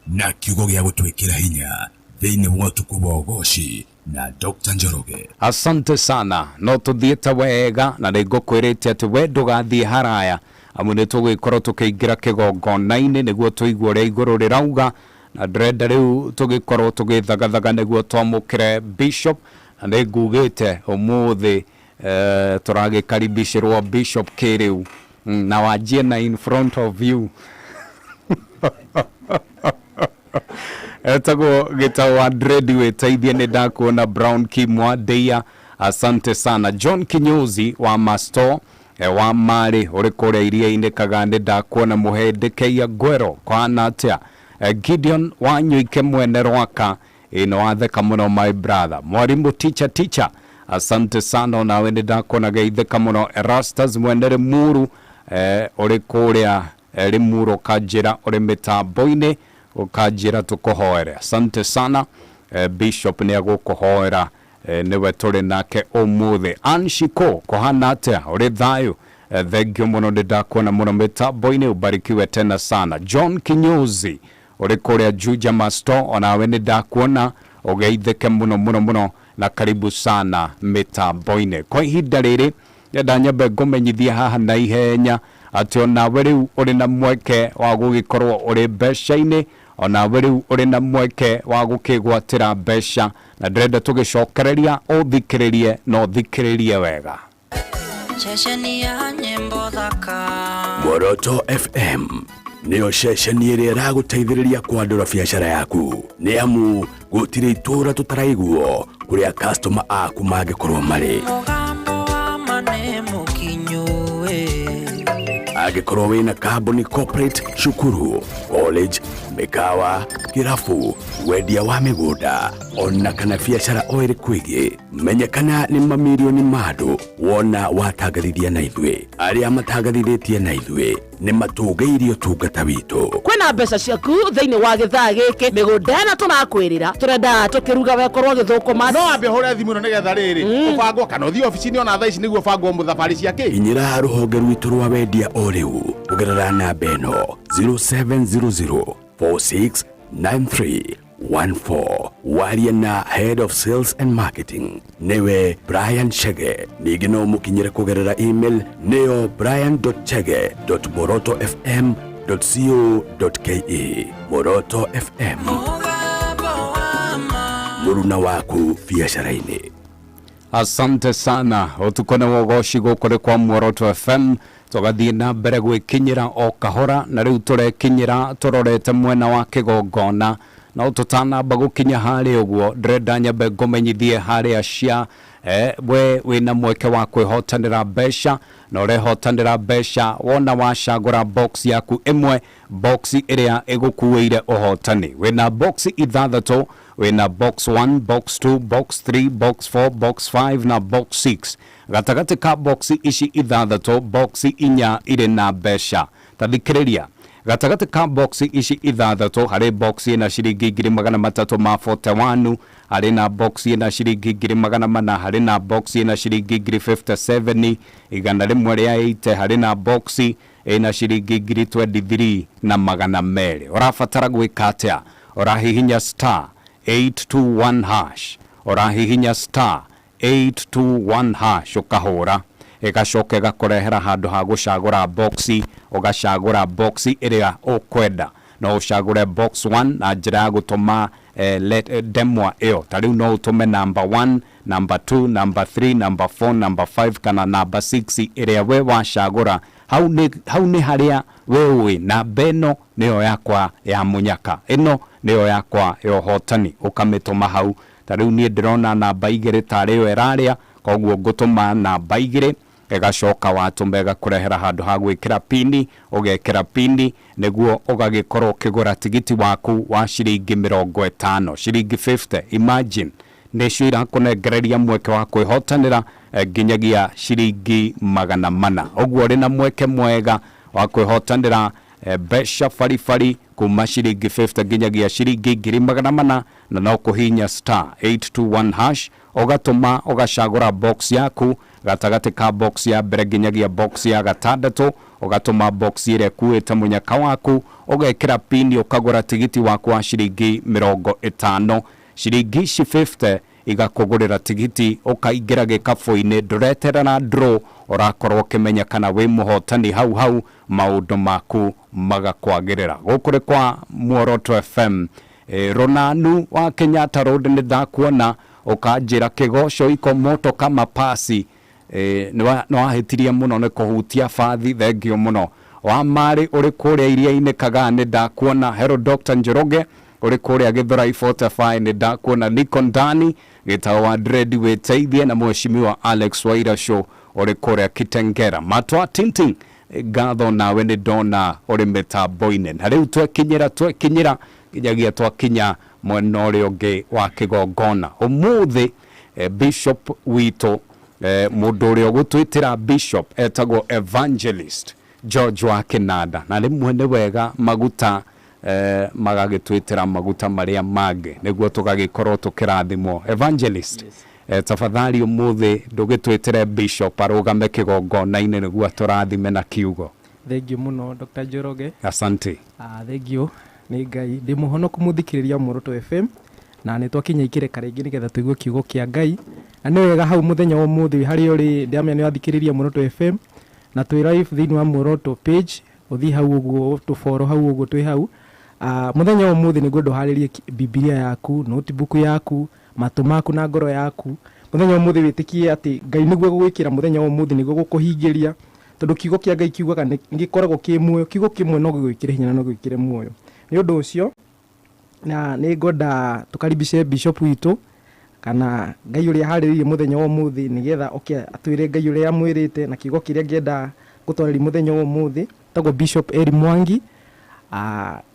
na kiugo gĩa gũtwĩkĩra hinya thĩinĩ wa ũtukũ wa ũgoci na Dr. Njoroge. Asante sana, no tũthiĩte wega na nĩ ngũkwĩrĩte atĩ we ndũgathiĩ haraya, amu nĩ tũgũgĩkorwo tũkĩingĩra kĩgongona-inĩ nĩguo tũigue ũrĩa igũrũ rĩrauga, na ndĩrenda rĩu tũgĩkorwo tũgĩthagathaga nĩguo twamũkĩre bishop, na nĩ ngugĩte ũmũthĩ tũragĩkaribicĩrwo bishop kĩrĩu, na wanjie na in front of you etagwo Gĩtau wa Dredi wĩteithie. Nĩ ndakuona Brown Kimwa Deia, asante sana. John Kinyozi wa Masto. Wa marĩ ũrĩ kũrĩa iria-inĩ kagaa nĩ ndakuona mũhĩndĩ Keia Ngwero kũhana atĩa? Gideon Wanyuike mwene Rwaka ĩno watheka mũno my brother. Mwarimu teacher teacher asante sana onawe nĩ ndakuona geithĩka mũno. Erastus mwene Limuru ũrĩ kũrĩa Limuru ũkanjĩra ũrĩ mĩtambo-inĩ ũkanjĩra tũkũhoere. Asante sana Bishop nĩ agũkũhoera nĩwe tũrĩ nake ũmũthĩ. Ann Shiko kũhana atĩa ũrĩ thayũ? Thengio mũno nĩ ndakuona mũno mĩtambo-inĩ ubarikiwe tena sana. John Kinyozi ũrĩ kũrĩa Juja Masto onawe nĩ ndakuona ũgeithĩke mũno mũno mũno na karibu sana mĩtambo-inĩ. Kwa ihinda rĩrĩ ndĩrenda nyambe ngũmenyithie haha na ihenya atĩ onawe rĩu ũrĩ na mweke wa gũgĩkorwo ũrĩ mbeca-inĩ onawe rĩu ũrĩ na mweke wa gũkĩgwatĩra mbeca na ndĩrenda tũgĩcokereria ũthikĩrĩrie na ũthikĩrĩrie wega. Ceceni ya nyĩmbo thaka. Moroto FM nĩyo ceceni ĩrĩa ĩragũteithĩrĩria kwandũra biacara yaku nĩ amu gũtirĩ itũũra tũtaraiguo kũrĩa customer aku mangĩkorwo marĩ. Mũgambo wa ma nĩ mũkinyu ĩ. Angĩkorwo wĩna kambuni corporate, cukuru, college, mĩkawa, kĩrabu, wendia wa mĩgũnda ona kana biacara o ĩrĩkũ ĩngĩ, menya kana nĩ mamirioni ma andũ wona watangathithia na ithuĩ. Arĩa matangathithĩtie na ithuĩ nĩ matũgĩirie ũtungata witũ. Kwĩna mbeca ciaku thĩinĩ wa gĩthaa gĩkĩ mĩgũnda ĩno tũrakwĩrĩra tũrendaga tũkĩruga wekorwo gĩthũkũma. No wambe ũhũre thimũ ĩno nĩgetha rĩrĩ ũbangwo kana ũthiĩ obici-inĩ ona thaa ici nĩguo ũbangwo mũthabarĩ ciake. Inyĩra rũhonge rwitũ rwa wendia o rĩu kũgerera namba ĩno 0700 469314 warie na Head of Sales and Marketing nĩwe Brian Chege. Ningĩ no mũkinyĩre kũgerera email nĩyo brian.chege.morotofm.co.ke. Moroto FM, Mũgambo wa ma. mũruna waku biacara-inĩ. Asante sana ũtukũ nĩ wogoci gũkũ nĩ kwa Muoroto FM tũgathiĩ na mbere gwĩkinyĩra o kahora na rĩu tũrekinyĩra tũrorete mwena wa kĩgongona no tũtanamba gũkinya harĩa ũguo ndĩrenda nyambe ngũmenyithie harĩa cia we wĩna mweke wa kwĩhotanĩra mbeca na ũrehotanĩra mbeca wona wacagũra box yaku ĩmwe box ĩrĩa ĩgũkuĩire ũhotani wĩna box ithathatũ wĩna box 1 box 2 box 3 box 4 box 5 na box 6 gatagatĩ ka box ici ithathatũ box inya irĩ na mbeca ta thikĩrĩria gatagatĩ ka box ici ithathatũ harĩ box ĩna ciringi 341,000 harĩ na box ĩna ciringi 400,000 harĩ na box ĩna ciringi 57,180 harĩ na box ĩna ciringi 23,200. Ũrabatara gwĩka atĩa? Ũrahihinya star 821 hash ũrahihinya star 821 hash ũkahũra ĩgacoka ĩgakũrehera handũ ha gũcagũra boxi ũgacagũra boxi ĩrĩa ũkwenda no ũcagũre box 1 na njĩra ya gũtũma ndemwa ĩyo ta rĩu no ũtũme number 1 number 2 number 3 number 4 number 5 kana number 6 ĩrĩa we wacagũra hau nĩ harĩa we ũĩ namba ĩno nĩyo yakwa ya mũnyaka ĩno nĩyo yakwa ya ũhotani ũkamĩtũma hau ta rĩu niĩ ndĩrona namba igĩrĩ tarĩ yo ĩrarĩa koguo ngũtũma namba igĩrĩ ĩgacoka watũma ĩgakũrehera handũ ha gwĩkĩra pini ũgekĩra pini nĩguo ũgagĩkorwo ũkĩgũra tigiti waku wa ciringi 50 ciringi 50 imagine nĩcio irakũnengereria mweke wa kwĩhotanĩra nginyagia ciringi 400 ũguo ũrĩ na mweke mwega wa kwĩhotanĩra mbeca baribari kuma ciringi 50 nginyagia ciringi 400 na no kũhihinya star 821 hash ũgatũma ũgacagũra box yaku gatagatĩ ka box ya mbere nginyagia box ya gatandatũ ũgatũma box ĩrĩa ĩkuĩte mũnyaka waku ũgekĩra pini ũkagũra tigiti waku wa ciringi 50 ciringi ici 50 igakũgũrĩra tigiti ũkaingĩra gĩkabũ-inĩ ndũreterera draw ũrakorwo ũkĩmenya kana wĩ mũhotani hau hau maũndũ maku magakwagĩrĩra gũkũ nĩ kwa Muoroto FM. Ronanu wa Kenyatta Road nĩ ndakuona ũkanjĩra kĩgoco iko moto kama pasi nĩ wahĩtirie mũno nĩ kũhutia bathi thengio mũno wa marĩ ũrĩ kũrĩa iria-inĩ kagaa nĩ ndakuona Hero Dr. Njoroge ũrĩ kũrĩa Gĩthũrai 45 nĩ ndakuona Nikon Dani gĩtao wa Dread wĩteithie na mheshimiwa Alex Waira Show Ũrĩ kũrĩa Kitengera. Matwa Tinting, ngatho nawe nĩ ndona ũrĩ mĩtambo-inĩ. Na rĩu twekinyĩra twekinyĩra nginyagia twakinya mwena ũrĩa ũngĩ wa kĩgongona. Ũmũthĩ bishop witũ, mũndũ ũrĩa ũgũtwĩtĩra bishop etagwo Evangelist George wa Kĩnanda. Na rĩmwe nĩ wega maguta magagĩtwĩtĩra maguta marĩa mangĩ nĩguo tũgagĩkorwo tũkĩrathimwo. Evangelist, yes. Tafadhali ũmũthĩ ndũgĩtwĩtĩre bishop arũgame kĩgongona-inĩ nĩguo atũrathime na kiugo. Thank you mũno, Dr. Njoroge. Asante. Thank you nĩ Ngai ndĩ mũhonoku mũthikĩrĩria Muoroto FM, na nĩ twakinya ikĩreka rĩngĩ nĩgetha tũigue kiugo kĩa Ngai. Na nĩ wega hau mũthenya wa ũmũthĩ harĩa ũrĩ, ndĩramenya nĩ wathikĩrĩria Muoroto FM na twĩ live thĩinĩ wa Muoroto page. Ũthiĩ hau ũguo tũboro hau ũguo twĩ hau. Mũthenya wa ũmũthĩ nĩguo ndũharĩrie Bibilia yaku, notebook yaku, matũ maku na ngoro yaku. Mũthenya wa ũmũthĩ wĩtĩkie atĩ Ngai nĩguo gũgwĩkĩra mũthenya wa ũmũthĩ, nĩguo gũkũhingĩria, tondũ kiugo kĩa Ngai kiugaga nĩ gĩkoragwo kĩ muoyo. Kiugo kĩmwe no gĩgwĩkĩre hinya na no gĩgwĩkĩre muoyo. Nĩ ũndũ ũcio na nĩ ngwenda tũkaribice bishop witũ kana Ngai ũrĩa aharĩrĩirie mũthenya wa ũmũthĩ nĩgetha oke atwĩre Ngai ũrĩa amwĩrĩte na kiugo kĩrĩa angĩenda gũtwarĩria mũthenya wa ũmũthĩ. Tagwo Bishop Eli Mwangi.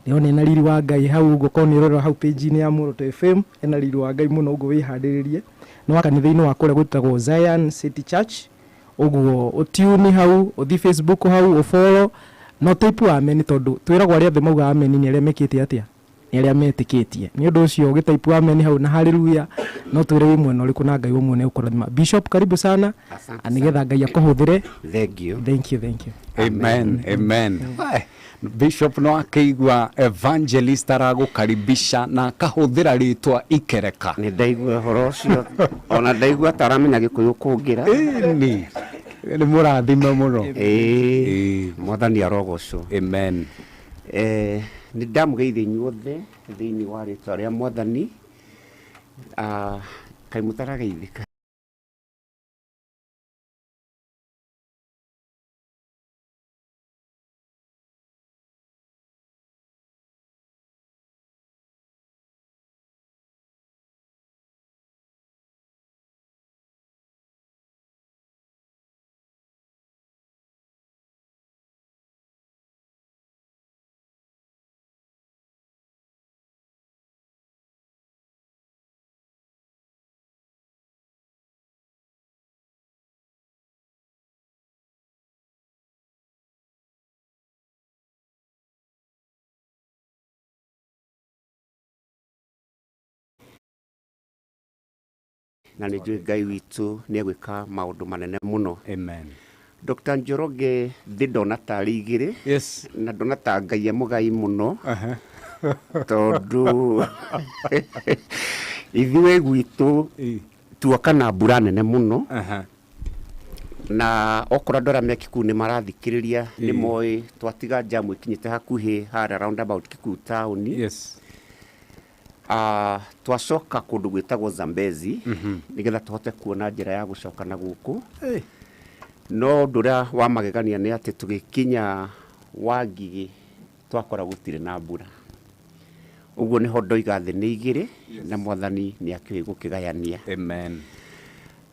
Ndĩrona ena riri wa Ngai hau ũguo, korwo nĩ ũrora hau page-inĩ ya Muoroto FM, ena riri wa Ngai mũno ũguo wĩhandĩrĩrie. Nĩ wa kanitha-inĩ wa kũrĩa gwĩtagwo Zion City Church. Ũguo ũtiuni hau, ũthiĩ Facebook hau ũfollow na ũtype amen, tondũ twĩragwo arĩa othe mauga amen nĩ arĩa mekĩte atĩa, nĩ arĩa metĩkĩtie. Nĩ ũndũ ũcio ũgĩtype amen hau na haleluya, no twĩre wĩ mwena ũrĩkũ na Ngai we mwene ũkũrathima. Bishop, karibu sana. Asante. Nĩgetha Ngai akũhũthĩre. Thank you. Thank you, thank you. Amen, amen. Bishop no akĩigua evangelist aragũkaribisha na akahũthĩra rĩtwa ikereka. Nĩ ndaigua ũhoro ũcio, ona ndaigua ta aramenya Gĩkũyũ kũngĩra. Ĩni nĩ mũrathime mũno. Ĩĩ, Mwathani arogocwo. Amen. Nĩ ndamũgeithia inyuothe thĩinĩ wa rĩtwa rĩa Mwathani. Kaĩ mũtarageithĩka? Na nĩ njũĩ Ngai witũ nĩ egwĩka maũndũ manene mũno. Amen. Dr. Njoroge, thĩ ndona tarĩ igĩrĩ. Yes. Na ndona ta Ngai e mũgai mũno, tondũ ithuĩ gwitũ tuoka na mbura nene mũno. Na okorwo andũ arĩa me Kikuyu nĩ marathikĩrĩria, nĩ moĩ twatiga jamu ĩkinyĩte hakuhĩ harĩa roundabout Kikuyu town. Yes. Twacoka kũndũ gwĩtagwo Zambezi nĩgetha tũhote kuona njĩra ya gũcoka na gũkũ. No ũndũ ũrĩa wa magegania nĩ atĩ tũgĩkinya Wangigĩ twakora gũtirĩ na mbura. Ũguo nĩho ndoiga thĩ nĩ igĩrĩ na Mwathani nĩ akĩũĩ gũkĩgayania. Amen.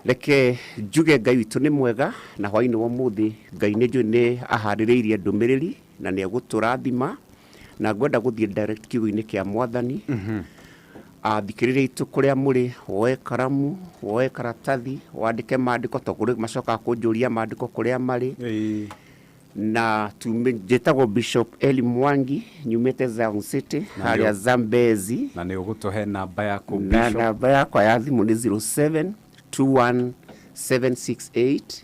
Reke njuge Ngai witũ nĩ mwega, na hwaĩ-inĩ wa ũmũthĩ Ngai nĩ njũĩ nĩ aharĩrĩirie ndũmĩrĩri na nĩ egũtũrathima, na ngwenda gũthiĩ direct kiugo-inĩ kĩa Mwathani. Athikĩrĩria itũ kũrĩa mũrĩ, woe karamu, woe karatathi, wandĩke maandĩko, tondũ kũrĩ macokaga kũnjũria maandĩko kũrĩa marĩ. Na tume, njĩtagwo Bishop Eli Mwangi, nyumĩte Zion City harĩa Zambezi. Na nĩ ũgũtũhe namba yaku, na Bishop? Namba yakwa ya thimũ nĩ 0721 768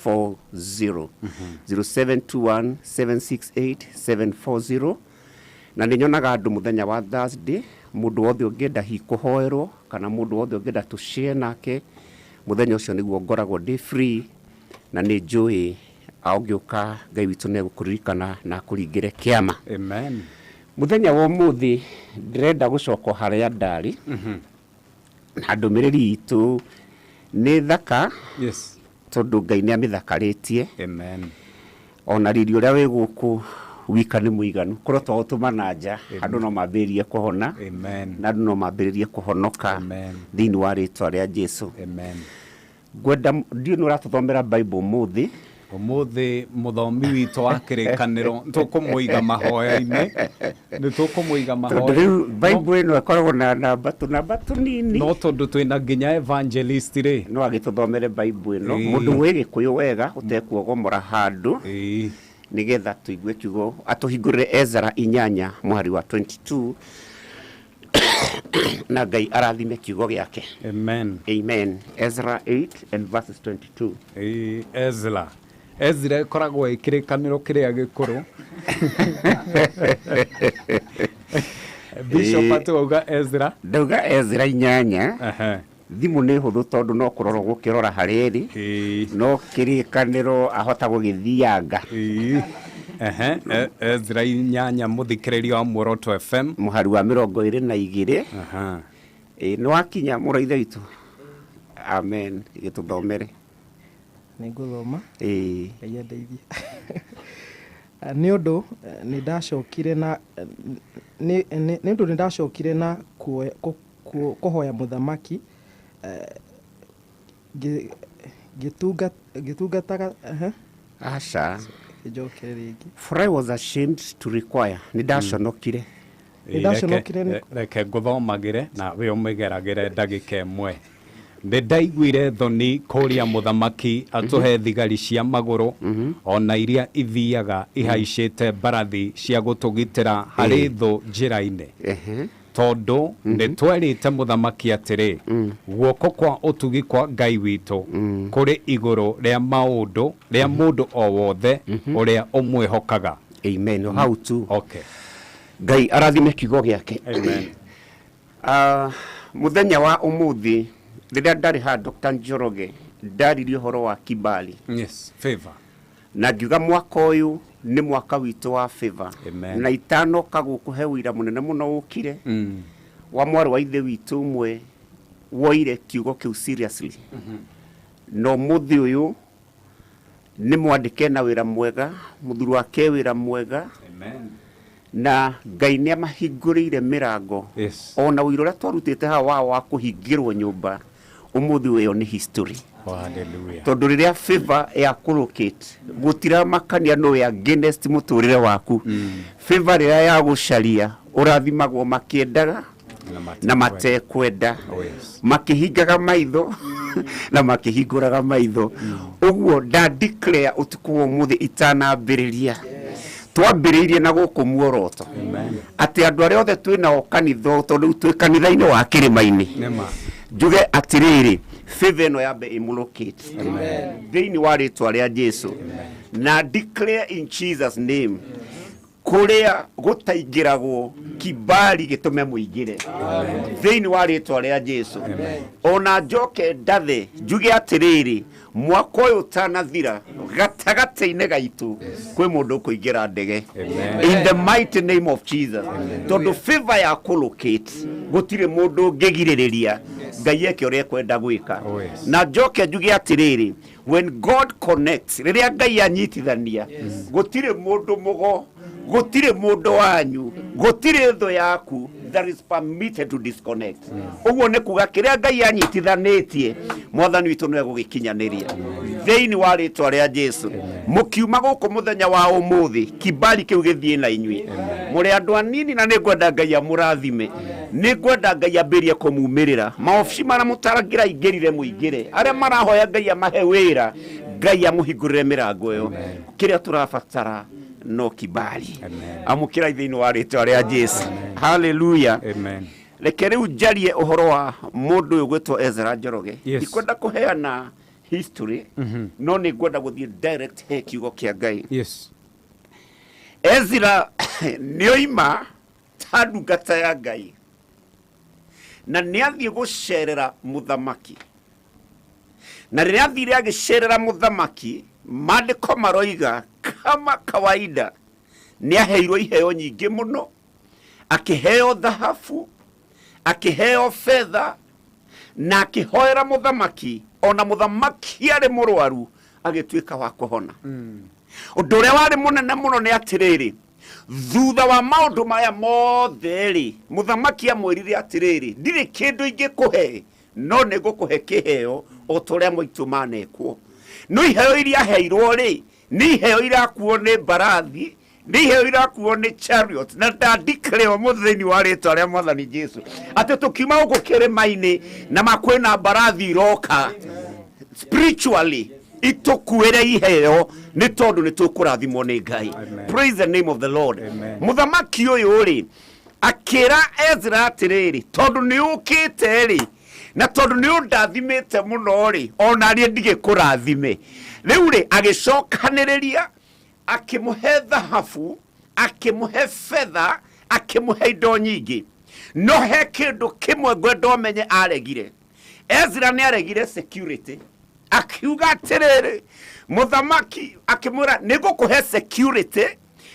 740, 0721 768 740. Na nĩ nyonaga andũ mũthenya wa Thursday, mũndũ wothe ũngĩenda hihi kũhoerwo kana mũndũ wothe ũngĩenda tũshare nake, mũthenya ũcio nĩguo ngoragwo ndĩ free, na nĩ njũĩ ũngĩũka Ngai witũ nĩ egũkũririkana na akũringĩre kĩama. Amen. Mũthenya wa ũmũthĩ ndĩrenda gũcoka o harĩa ndarĩ, na ndũmĩrĩri itũ nĩ thaka, tondũ Ngai nĩ amĩthakarĩtie. Amen. Ona riri ũrĩa wĩ gũkũ wika nĩ mũiganu, korwo twaũtũma na nja andũ no mambĩrĩrie kũhona. Amen. Na andũ no mambĩrĩrie kũhonoka Amen. thĩinĩ wa rĩtwa rĩa Jesu. Amen. Ngwenda ndiũ nĩ ũratũthomera Bible ũmũthĩ. Ũmũthĩ mũthomi witũ wa kĩrĩkanĩro tũkũmũiga mahoya-inĩ, nĩ tũkũmũiga Tondũ mahoya. rĩu Bible ĩno ĩkoragwo na namba tũnamba tũnini. No tondũ twĩna nginya evangelist rĩ, no agĩtũthomere Bible ĩno. Ĩĩ. Mũndũ wĩ Gĩkũyũ wega ũtekuogomora handũ, Ĩĩ. nĩgetha tũigue kiugo. Atũhingũrĩre Ezra 8 mũhari wa 22, na Ngai arathime kiugo gĩake. Amen. Amen. Ezra 8 and verses 22. Ĩĩ, Ezra Ezra ĩkoragwo ĩ kĩrĩkanĩro kĩrĩa gĩkũrũ. Bishop Ĩĩ. atĩ wauga Ezra. Ndauga Ezra 8. Ehe. Thimũ nĩ hũthũ tondũ no kũrora ũgũkĩrora harĩa ĩrĩ. Ĩĩ. No kĩrĩkanĩro ahota gũgĩthianga. Ĩĩ. Ehe, Ezra 8, mũthikĩrĩria wa Muoroto FM. Mũhari wa 22. Aha. Ĩĩ, nĩ wakinya mũrũ wa ithe witũ. Amen. Gĩtũthomere. Nĩ ngũthoma. Ĩĩ. Ngai andeithie. Nĩ ũndũ nĩ ndacokire na nĩ nĩ nĩ ũndũ nĩ ndacokire na kũhoya mũthamaki, ngĩtungataga, ehe. Aca. Njoke rĩngĩ. For I was ashamed to require. Nĩ ndaconokire. Nĩ ndaconokire nĩ Reke ngũthomagĩre na we ũmĩgeragĩre ndagĩka ĩmwe. Nĩ ndaiguire thoni kũria mũthamaki atũhe thigari cia magũrũ ona iria ithiaga ihaicĩte mbarathi cia gũtũgitĩra harĩ thũ njĩra-inĩ. Tondũ nĩ twerĩte mũthamaki atĩrĩ, guoko kwa ũtugi kwa Ngai witũ kũrĩ igũrũ rĩa maũndũ rĩa mũndũ o wothe ũrĩa ũmwĩhokaga. Amen. How to. Okay. Ngai arathime kiugo gĩake. Amen. Mũthenya wa ũmũthĩ rĩrĩa ndarĩ ha Dr. Njoroge ndaririe ũhoro wa kibali. Yes, favor. Na ngiuga mwaka ũyũ nĩ mwaka witũ wa favor. Amen. Na itanoka gũkũ he ũira mũnene mũno ũkire wa mwarĩ wa ithe witũ ũmwe woire kiugo kĩu seriously. Na ũmũthĩ ũyũ nĩ mwandĩke na wĩra mwega, mũthuri wake wĩra mwega. Amen. Na Ngai nĩ amahingũrĩire mĩrango. Yes. Ona ũira ũrĩa twarutĩte haha wao wa kũhingĩrwo nyũmba, ũmũthĩ ũyũ nĩ history. Oh, hallelujah. Tondũ rĩrĩa favor ya kũlocate gũtiramakania no ya against mũtũrĩre waku. Favor rĩrĩa ya gũcaria ũrathimagwo makĩendaga na matekwenda, Oh, yes. makĩhingaga maitho na makĩhingũraga maitho. Ũguo nda declare ũtukũ wa ũmũthĩ itanambĩrĩria, twambĩrĩirie na gũkũ muoroto atĩ andũ arĩa othe twĩ nao kanitha, tondũ rĩu twĩ kanitha-inĩ wa kĩrĩma-inĩ, Nĩma. njuge atĩrĩrĩ, favor ĩno yambe ĩmũlocate thĩinĩ wa rĩtwa rĩa Jesu. Na declare in Jesus name, kũrĩa gũtaingĩragwo kibali gĩtũme mũingĩre thĩinĩ wa rĩtwa rĩa Jesu. Ona njoke ndathe njuge atĩrĩrĩ, mwaka ũyũ ũtanathira gatagatĩ-inĩ gaitũ kwĩ mũndũ ũkũingĩra ndege. Amen. In the mighty name of Jesus. Tondũ favor ya kũlocate gũtirĩ mũndũ ũngĩgirĩrĩria Ngai eke ũrĩa ekwenda gwĩka. Oh, yes. Na njoke njuge atĩrĩrĩ, when God connects, rĩrĩa Ngai anyitithania, gũtirĩ mũndũ mũgo, gũtirĩ mũndũ wanyu, gũtirĩ thũ yaku that is permitted to disconnect. Ũguo nĩ kuga kĩrĩa Ngai anyitithanĩtie, Mwathani witũ nĩwe gũgĩkinyanĩria thĩinĩ wa rĩtwa rĩa Jesu. Mũkiuma gũkũ mũthenya wa ũmũthĩ, kibali kĩu gĩthiĩ na inyuĩ. Mũrĩ andũ anini na nĩ ngwenda Ngai amũrathime, nĩ ngwenda Ngai ambĩrie kũmumĩrĩra maobici marĩa mũtangĩraingĩrire mũingĩre, arĩa marahoya Ngai amahe wĩra, Ngai amũhingũrĩre mĩrango ĩyo. Kĩrĩa tũrabatara no kibali. Amen. Amũkĩrai thĩinĩ wa rĩtwa rĩa Jesu. Hallelujah. Amen. Reke rĩu njarie ũhoro wa mũndũ ũyũ gwĩtwo Ezra Njoroge. Yes. Ndikwenda kũheana history, no nĩ ngwenda gũthiĩ direct he kiugo kĩa Ngai. Yes. Ezra nĩ oima ta ndungata ya Ngai na nĩ athiĩ gũcerera mũthamaki. Na rĩrĩa athire agĩcerera mũthamaki, maandĩko maroiga kama kawaida nĩ aheirwo iheo nyingĩ mũno, akĩheo thahabu, akĩheo betha, na akĩhoera mũthamaki. Ona mũthamaki arĩ mũrwaru agĩtuĩka wa kũhona. Ũndũ ũrĩa warĩ mũnene mũno nĩ atĩrĩrĩ, thutha wa maũndũ maya mothe rĩ, mũthamaki amwĩrire atĩrĩrĩ, ndirĩ kĩndũ ingĩkũhe, no nĩ ngũkũhe kĩheo O ta ũrĩa maitũ manekwo. No iheo iria aheirwo rĩ, nĩ iheo irakuo nĩ mbarathi, nĩ iheo irakuo nĩ chariot. Na ndandeclare ũmũthĩ thĩinĩ wa rĩtwa rĩa Mwathani Jesu atĩ tũkiuma gũkũ kĩrĩma-inĩ na makwĩna mbarathi iroka spiritually itũkuĩre iheo, nĩ tondũ nĩ tũkũrathimwo nĩ Ngai. Praise the name of the Lord. Mũthamaki ũyũ rĩ, akĩra Ezra atĩrĩrĩ, tondũ nĩ ũkĩte rĩ, na tondũ nĩ ũndathimĩte mũno rĩ, ona niĩ ndigĩkũrathime. Rĩu rĩ, agĩcokanĩrĩria, akĩmũhe thahabu, akĩmũhe betha, akĩmũhe indo nyingĩ. No he kĩndũ kĩmwe ngwenda ũmenye aregire. Ezra nĩ aregire security. Akiuga atĩrĩrĩ, mũthamaki akĩmwĩra, nĩ ngũkũhe security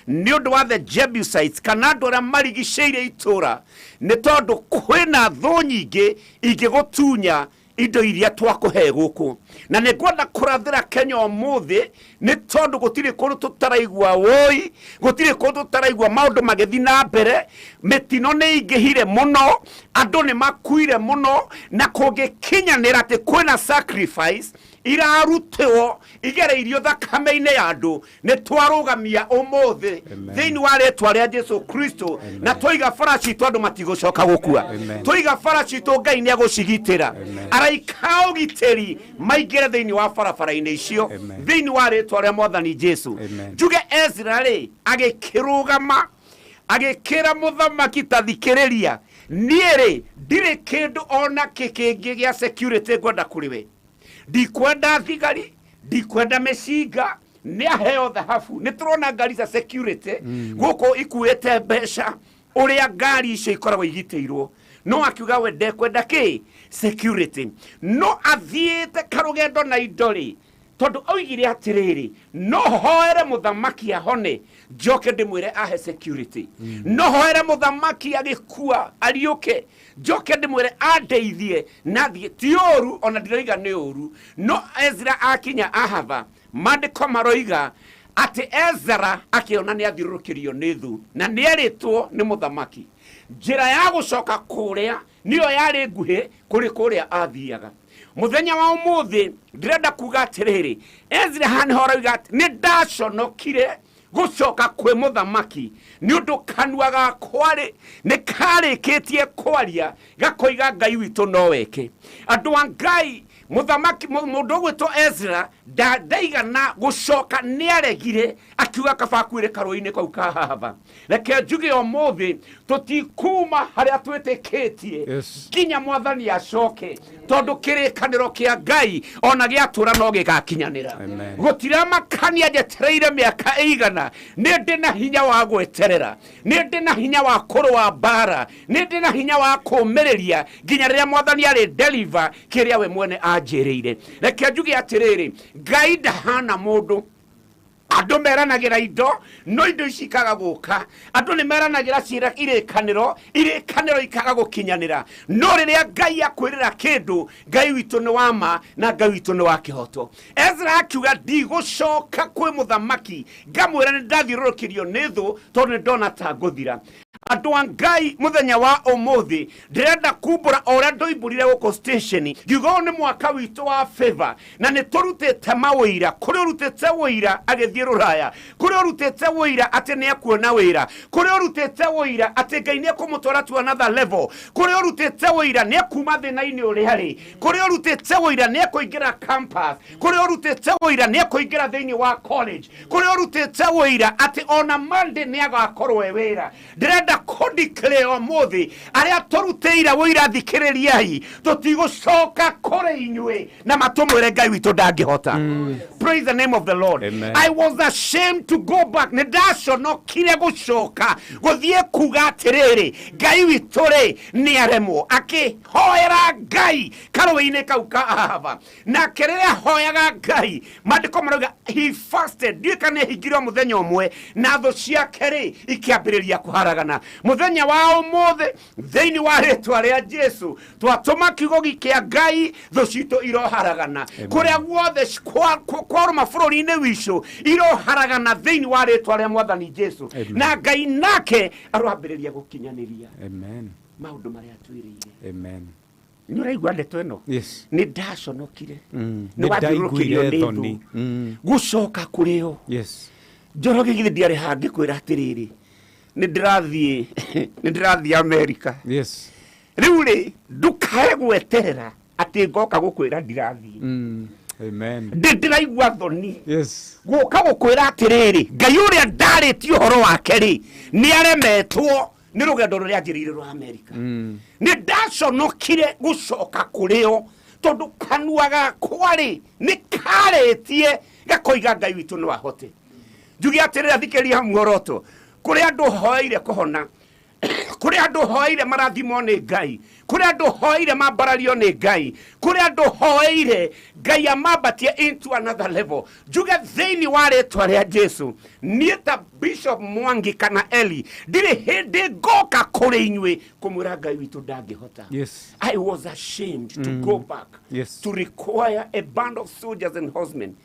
nĩ ũndũ wa the Jebusites, kana andũ arĩa marigicĩirie itũũra, nĩ tondũ kwĩna thũ nyingĩ ingĩgũtunya indo iria twakũhe gũkũ. Na nĩ ngwenda kũrathĩra Kenya ũmũthĩ, nĩ tondũ gũtirĩ kũndũ tũtaraigua wũi, gũtirĩ kũndũ tũtaraigua maũndũ magĩthiĩ na mbere. Mĩtino nĩ ingĩhire mũno, andũ nĩ makuire mũno, na kũngĩkinyanĩra atĩ kwĩna sacrifice irarutwo igereirio thakame-inĩ ya andũ, nĩ twarũgamia ũmũthĩ thĩinĩ wa rĩtwa rĩa Jesu Kristo, na twaiga bara citũ andũ matigũcoka gũkua. Twaiga bara citũ, Ngai nĩ egũcigitĩra, araika a ũgitĩri maingĩre thĩinĩ wa barabara-inĩ icio thĩinĩ wa rĩtwa rĩa Mwathani Jesu. Njuge Ezra rĩ, agĩkĩrũgama, agĩkĩra mũthamaki, ta thikĩrĩria, niĩ rĩ, ndirĩ kĩndũ ona kĩ kĩngĩ gĩa security ngwenda kũrĩ we. Ndikwenda thigari, ndikwenda mĩcinga. Nĩ aheo thahabu. Nĩ tũrona ngari cia security gũkũ ikuĩte mbeca, ũrĩa ngari icio ikoragwo igitĩirwo, no akiuga we ndekwenda kĩ security. No athiĩte karũgendo na indo rĩ, tondũ oigire atĩrĩrĩ, no hoere mũthamaki ahone, njoke ndĩmwĩre ahe security. No hoere mũthamaki agĩkua ariũke, njoke ndĩmwĩre andeithie na thiĩ. Ti ũru, ona ndiroiga nĩ ũru. No Ezra akinya Ahava, maandĩko maroiga atĩ Ezra akĩona nĩ athiũrũrũkĩrio nĩ thũ na nĩ erĩtwo nĩ mũthamaki njĩra ya gũcoka kũrĩa nĩyo yarĩ nguhĩ kũrĩ kũrĩa athiaga. Mũthenya wa ũmũthĩ ndĩrenda kuga atĩrĩrĩ, Ezra haha nĩho aroiga atĩ nĩ ndaconokire gũcoka kwĩ mũthamaki, nĩ ũndũ kanua gakwa rĩ, nĩ karĩkĩtie kwaria gakoiga Ngai witũ no weke. Andũ a Ngai, mũthamaki, mũndũ ũgwĩtwo Ezra ndaigana gũcoka, nĩ aregire, akiuga kaba akuĩre karũĩ-inĩ kau ka Ahava. Reke njuge ũmũthĩ tũtikuma harĩa twĩtĩkĩtie nginya Mwathani acoke, tondũ kĩrĩkanĩro kĩa Ngai ona gĩatũra no gĩgakinyanĩra. Gũtiramakania njetereire mĩaka ĩigana, nĩ ndĩ na hinya wa gweterera, nĩ ndĩ na hinya wa kũrũa mbara, nĩ ndĩ na hinya wa kũũmĩrĩria nginya rĩrĩa Mwathani arĩ deliver kĩrĩa we mwene anjĩrĩire. Reke njuge atĩrĩrĩ, Ngai ndahana mũndũ. Andũ meranagĩra indo, no indo ici ikaga gũka. Andũ nĩ meranagĩra ciĩra irĩkanĩro, irĩkanĩro ikaga gũkinyanĩra. No rĩrĩa Ngai akwĩrĩra kĩndũ, Ngai witũ nĩ wa ma na Ngai witũ nĩ wa kĩhoto. Ezra akiuga, ndigũcoka kwĩ mũthamaki ngamwĩra nĩ ndathiũrũrũkĩrio nĩ thũ, tondũ nĩ ndona ta ngũthira. Andũ a Ngai, mũthenya wa ũmũthĩ ndĩrenda kumbũra o ũrĩa ndoimbũrire gũkũ station, ngiuga ũyũ nĩ mwaka witũ wa favor, na nĩ tũrutĩte mawĩira. Kũrĩ ũrutĩte wĩira agĩthiĩ rũraya, kũrĩ ũrutĩte wĩira atĩ nĩ ekuona wĩra, kũrĩ ũrutĩte wĩira atĩ Ngai nĩ ekũmũtwara to another level, kũrĩ ũrutĩte wĩira nĩ ekuma thĩna-inĩ ũrĩa arĩ, kũrĩ ũrutĩte wĩira nĩ ekũingĩra campus, kũrĩ ũrutĩte wĩira nĩ ekũingĩra thĩinĩ wa college, kũrĩ ũrutĩte wĩira atĩ ona Monday nĩ agakorwo e wĩra. Ndĩrenda kũdeclare ũmũthĩ, arĩa tũrutĩire wĩira, thikĩrĩriai, tũtigũcoka kũrĩ inyuĩ na matũmwĩre Ngai witũ ndangĩhota. Praise the name of the Lord. Amen. I was ashamed to go back. Nĩ ndaconokire gũcoka gũthiĩ kuga atĩrĩrĩ, Ngai witũ rĩ, nĩ aremwo. Akĩhoera Ngai karũĩ-inĩ kau ka Ahava. Nake rĩrĩa ahoyaga Ngai, maandĩko marauga he fasted. Ndiũĩ kana ehingire o mũthenya ũmwe, na thũ ciake rĩ, ikĩambĩrĩria kũharagana. Mũthenya wa ũmũthĩ thĩinĩ wa rĩtwa rĩa Jesu, twatũma kiugo kĩa Ngai, thũ citũ iroharagana kũrĩa guothe kwarũma bũrũri-inĩ witũ, iroharagana thĩinĩ wa rĩtwa rĩa Mwathani Jesu. Na Ngai nake aroambĩrĩria gũkinyanĩria Amen. maũndũ marĩa atwĩrĩire. Amen. Nĩ ũraigua ndeto ĩno? Yes. Nĩ ndaconokire. Nĩ Nĩ wathiũrũrũkĩrio ndaiguire nĩ thoni. thũ gũcoka kũrĩ o. Yes. Njoroge, githĩ ndiarĩ hangĩ kwĩra atĩrĩrĩ, nĩ ndĩrathiĩ, nĩ ndĩrathiĩ Amerika. Yes. Rĩu rĩ, ndũkae gweterera atĩ ngoka gũkwĩra ndirathiĩ. Amen. Ndĩ ndĩraigua thoni Yes. gũka gũkwĩra atĩrĩrĩ, Ngai ũrĩa ndarĩtie ũhoro wake rĩ, nĩ aremetwo nĩ rũgendo rũrĩa anjĩrĩire rwa Amerika. Nĩ ndaconokire gũcoka kũrĩ o, tondũ kanua gakwa rĩ, nĩ karĩtie gakoiga Ngai witũ no ahote. Njuge atĩrĩrĩ, athikĩrĩria muoroto, kũrĩ andũ hoeire kũhona, kũrĩ andũ hoeire marathimwo nĩ Ngai, kũrĩ andũ hoeire mambarario nĩ Ngai, kũrĩ andũ hoeire Ngai amambatie into another level. Njuge thĩinĩ wa rĩtwa rĩa Jesu, niĩ ta Bishop Mwangi kana Eli, ndirĩ hĩndĩ ngoka kũrĩ inyuĩ kũmwĩra Ngai witũ ndangĩhota. Yes. I was ashamed to go back Yes. to require a band of soldiers and horsemen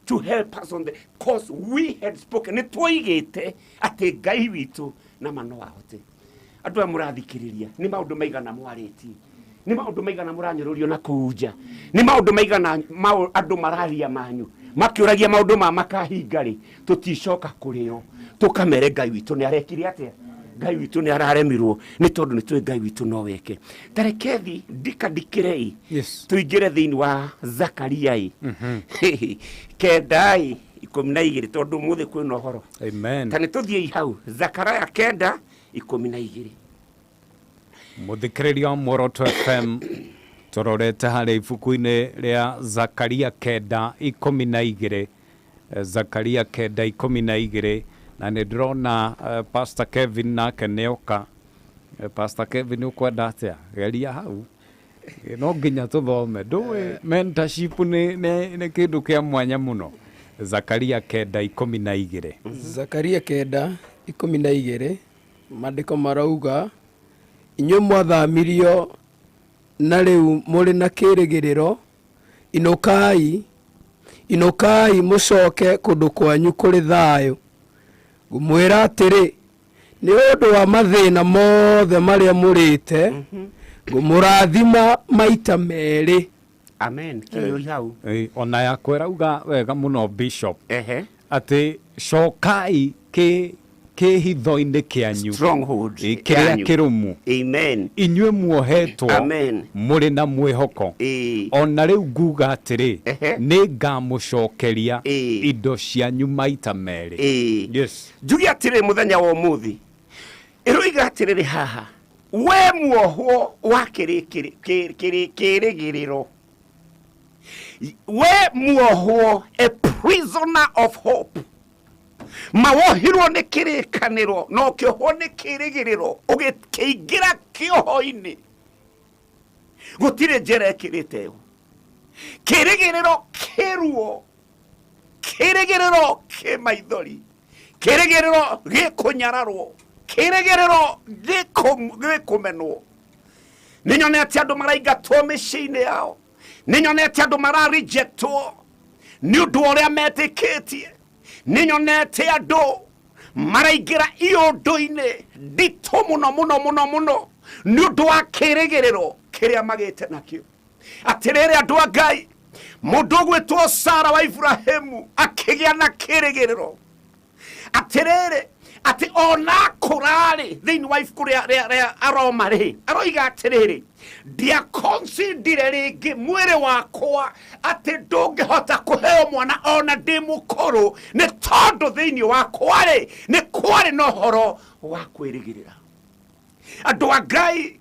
to help us on the cause we had spoken. Nĩ twoigĩte atĩ Ngai witũ nama no ahote. Andũ aya mũrathikĩrĩria, nĩ maũndũ maigana mwarĩtie, nĩ maũndũ maigana mũranyũrũrio na kũu nja, nĩ maũndũ maigana andũ mararia manyu makĩũragia maũndũ ma makahinga rĩ, tũticoka kũrĩo tũkamere Ngai witũ nĩ arekire atĩa, Ngai witũ nĩ araremirwo, nĩ tondũ nĩ tũĩ Ngai witũ no weke. Tarekethi ndikandikĩrei. Yes. Tũingĩre thĩinĩ wa Zakaria ĩ 9 12, tondũ ũmũthĩ kwĩna ũhoro. Amen. Ta nĩ tũthiĩi hau Zakaraya 9:12. Mũthikĩrĩria wa Muoroto FM, tũrorete harĩa ibuku-inĩ rĩa Zakaria 9:12. Zakaria 9:12, na nĩ ndĩrona Pastor Kevin nake nĩoka. Pastor Kevin, ũkwenda atĩa? Geria hau. No nginya tũthome, ndũĩ mentorship nĩ kĩndũ kĩa mwanya mũno. Zakaria 9:12. Zakaria 9:12, maandĩko marauga, inyuĩ mwathamirio na rĩu mũrĩ na kĩĩrĩgĩrĩro, inũkai, inũkai mũcoke kũndũ kwanyu kũrĩ thayũ. Ngũmwĩra atĩrĩ, nĩ ũndũ wa mathĩna mothe marĩa mũrĩte, ngũmũrathima maita merĩ. Amen. Kĩrĩ hau. Ona yakwa ĩrauga wega mũno, Bishop, Ehe. atĩ cokai kĩhitho-inĩ kĩanyu. Stronghold Kĩrĩa yanyu. kĩrũmu. Amen. Inyuĩ muohetwo Amen. mũrĩ na mwĩhoko, ona rĩu nguga atĩrĩ, nĩ ngamũcokeria indo cianyu maita merĩ. Yes. Njuge atĩrĩ, mũthenya wa ũmũthĩ ĩroiga atĩrĩrĩ haha, we muohwo wa kĩrĩgĩrĩro, we muohwo, a prisoner of hope, mawohirwo nĩ kĩrĩkanĩro na ũkĩohwo nĩ kĩrĩgĩrĩro, ũgĩkĩingĩra kĩoho-inĩ, gũtirĩ njĩra ĩkĩrĩte ĩyo. Kĩrĩgĩrĩro kĩruo, kĩrĩgĩrĩro kĩ maithori, kĩrĩgĩrĩro gĩkũnyararwo, kĩrĩgĩrĩro gĩkũmenwo. Nĩ nyonete andũ maraingatwo mĩciĩ-inĩ yao, nĩ nyonete andũ mararejectwo nĩ ũndũ wa ũrĩa metĩkĩtie, nĩ nyonete andũ maraingĩra iũndũ-inĩ nditũ mũno mũno mũno mũno nĩ ũndũ wa kĩrĩgĩrĩro kĩrĩa magĩte nakĩo. Atĩrĩrĩ andũ a Ngai, mũndũ ũgwĩtwo Sara wa Ibrahimu akĩgĩa na kĩrĩgĩrĩro atĩrĩrĩ, atĩ ona akũrarĩ, thĩinĩ wa ibuku rĩa Aroma rĩ, aroiga atĩrĩrĩ, ndiaconsidire rĩngĩ mwĩrĩ wakwa atĩ ndũngĩhota kũheo mwana ona ndĩ mũkũrũ, nĩ tondũ thĩinĩ wakwa rĩ, nĩ kwarĩ na ũhoro wa kwĩrĩgĩrĩra. Andũ a Ngai,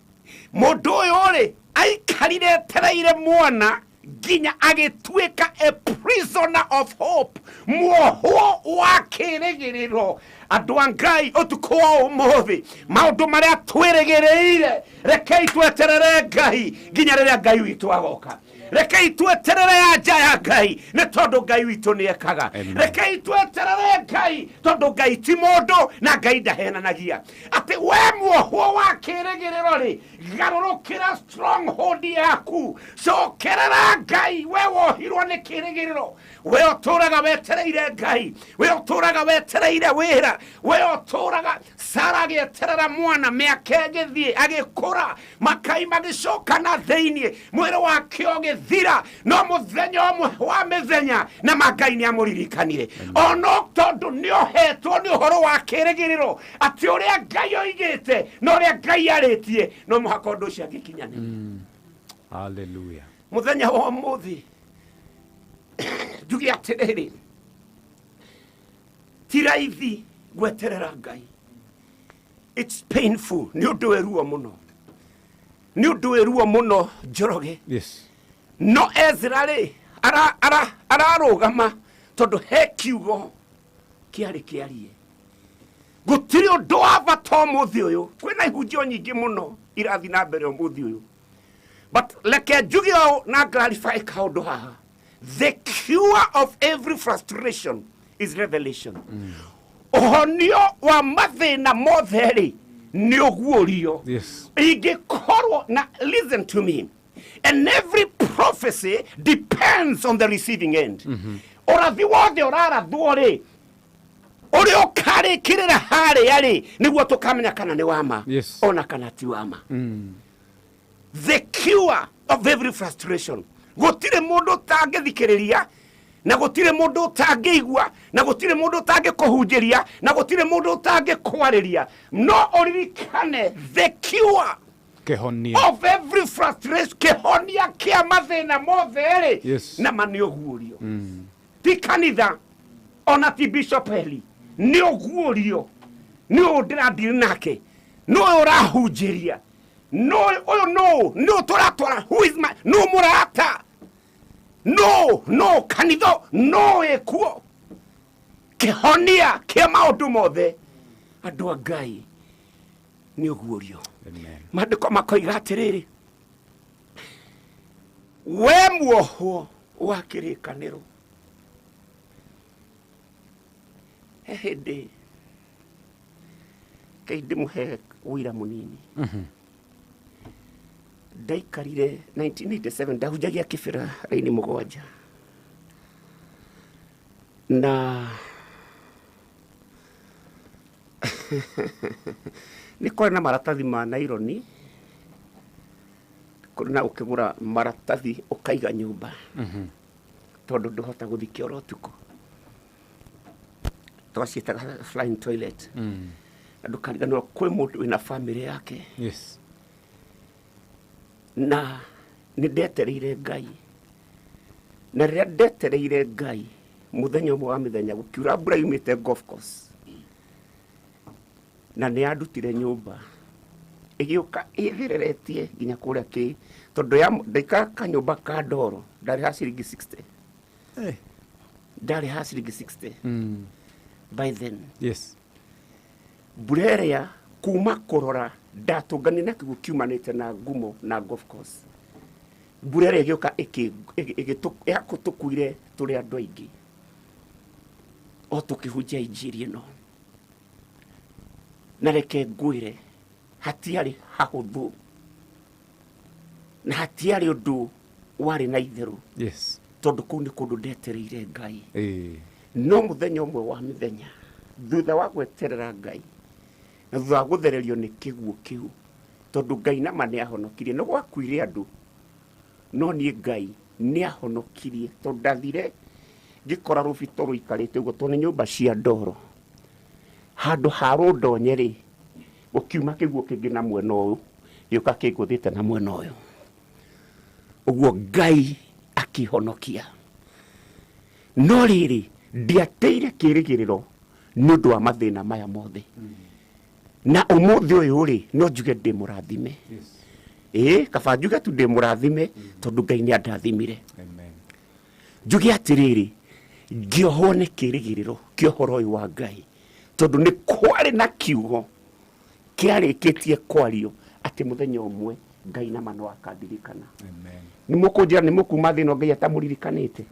mũndũ ũyũ rĩ, aikarire etereire mwana nginya agĩtuĩka a prisoner of hope, muohwo wa kĩrĩgĩrĩro. Andũ a Ngai, ũtukũ wa ũmũthĩ, maũndũ marĩa twĩrĩgĩrĩire, rekei tweterere Ngai nginya rĩrĩa Ngai witũ agoka. Rekei tweterere anja ya Ngai, nĩ tondũ Ngai witũ nĩ ekaga. Rekei tweterere Ngai, tondũ Ngai ti mũndũ na Ngai ndahenanagia. Atĩ we muohwo wa kĩrĩgĩrĩro rĩ, garũrũkĩra stronghold yaku, cokerera Ngai. We wohirwo nĩ kĩrĩgĩrĩro, we ũtũraga wetereire Ngai, we ũtũraga wetereire wĩra, we ũtũraga. Sara agĩeterera mwana, mĩaka ĩgĩthiĩ, agĩkũra, makai magĩcoka na thĩiniĩ, mwĩrĩ wake ũgĩthira, no mũthenya ũmwe wa mĩthenya na ma Ngai nĩ amũririkanire. Ono tondũ nĩ ohetwo nĩ ũhoro wa kĩrĩgĩrĩro atĩ ũrĩa Ngai oigĩte na ũrĩa Ngai arĩtie, no mũhaka ũndũ ũcio angĩkinyanĩra. Hallelujah. Mũthenya wa ũmũthĩ njuge atĩrĩrĩ, ti raithi gweterera Ngai. It's painful, nĩ ũndũ wĩ ruo mũno, nĩ ũndũ wĩ ruo mũno, Njoroge. No Ezra rĩ, ararũgama tondũ he kiugo kĩarĩ kĩarie. Gũtirĩ ũndũ wa bata ũmũthĩ ũyũ, kwĩna ihunjio nyingĩ mũno irathiĩ na mbere ũmũthĩ ũyũ, but reke njuge ũũ na clarify kaũndũ haha: the cure of every frustration is revelation. Ũhonio wa mathĩna mothe rĩ, nĩ ũguũrio. Ingĩkorwo na, listen to me, and every prophecy depends on the receiving end. Ũrathi wothe ũrarathwo rĩ, ũrĩa ũkarĩkĩrĩra harĩa rĩ, nĩguo tũkamenya kana nĩ wama ona kana ti wama. The cure of every frustration, gũtirĩ mũndũ ũtangĩthikĩrĩria, na gũtirĩ mũndũ ũtangĩigua, na gũtirĩ mũndũ ũtangĩkũhunjĩria, na gũtirĩ mũndũ ũtangĩkwarĩria, no ũririkane the cure Kĩhonia of every frustration, kĩhonia kĩa mathĩna mothe rĩ, na ma nĩ ũguũrio. Ti kanitha, ona ti Bishop Eli, nĩ ũguũrio. Nĩ ũyũ ndĩradiri nake, nĩ ũyũ ũrahunjĩria, nĩ ũyũ, nũ nĩ ũyũ tũratwara, who is my, nũ mũrata, no no kanitha no ĩkuo. Kĩhonia kĩa maũndũ mothe, andũ a Ngai, nĩ ũguũrio. Maandĩko makoiga atĩrĩrĩ, we muohwo wa kĩrĩkanĩro, he hĩndĩ kei ndĩmũhe ũira mũnini. Ndaikarire 1987 ndahunjagia Kĩbĩra raini 7, na nĩ kwarĩ na maratathi ma naironi, kũrĩ na ũkĩgũra maratathi ũkaiga nyũmba, tondũ ndũhota gũthiĩ kĩoro ũtukũ. Twaciĩtaga flying toilet. Na ndũkariganĩrwo kwĩ mũndũ wĩna famĩlĩ yake. Na nĩ ndetereire Ngai, na rĩrĩa ndetereire Ngai, mũthenya ũmwe wa mĩthenya gũkiura mbura yumĩte golf course, na nĩ yandutire nyũmba, ĩgĩũka ĩthereretie nginya kũrĩa kĩ, tondũ ndaikara kanyũmba ka ndoro, ndarĩ ha ciringi 60. Ndarĩ ha ciringi 60 by then. Mbura ĩrĩa kuma kũrora ndatũnganire na kĩguũ kiumanĩte na ngumo na golf course, mbura ĩrĩa ĩgĩũka yakũtũkuire tũrĩ andũ aingĩ o tũkĩhunjia injiri ĩno. Na reke ngwĩre, hatiarĩ hahũthũ na hatiarĩ ũndũ warĩ na itherũ, tondũ kũu nĩ kũndũ ndetereire Ngai. No mũthenya ũmwe wa mĩthenya, thutha wa gweterera Ngai na thutha wa gũthererio nĩ kĩguũ kĩu, tondũ Ngai nama nĩ ahonokirie, nĩ gwakuire andũ, no niĩ Ngai nĩ ahonokirie, tondũ ndathire ngĩkora rũbito rũikarĩte ũguo, tondũ nĩ nyũmba cia ndoro. Handũ ha rũndonye rĩ, gũkiuma kĩguũ kĩngĩ na mwena ũyũ, gĩũka kĩngũthĩte na mwena ũyũ ũguo, Ngai akĩhonokia. No rĩrĩ, ndiateire kĩrĩgĩrĩro nĩ ũndũ wa mathĩna maya mothe, na ũmũthĩ ũyũ rĩ, no njuge ndĩ mũrathime. Ĩĩ, kaba njuge tu ndĩ mũrathime, tondũ Ngai nĩ andathimire. Njuge atĩrĩrĩ, ngĩohwo nĩ kĩrĩgĩrĩro kĩa ũhoro ũyũ wa Ngai, tondũ nĩ kwarĩ na kiugo kĩarĩkĩtie kwario atĩ mũthenya ũmwe Ngai nama no akandirikana. Nĩ mũkũnjĩra nĩ mũkuma thĩna Ngai atamũririkanĩte?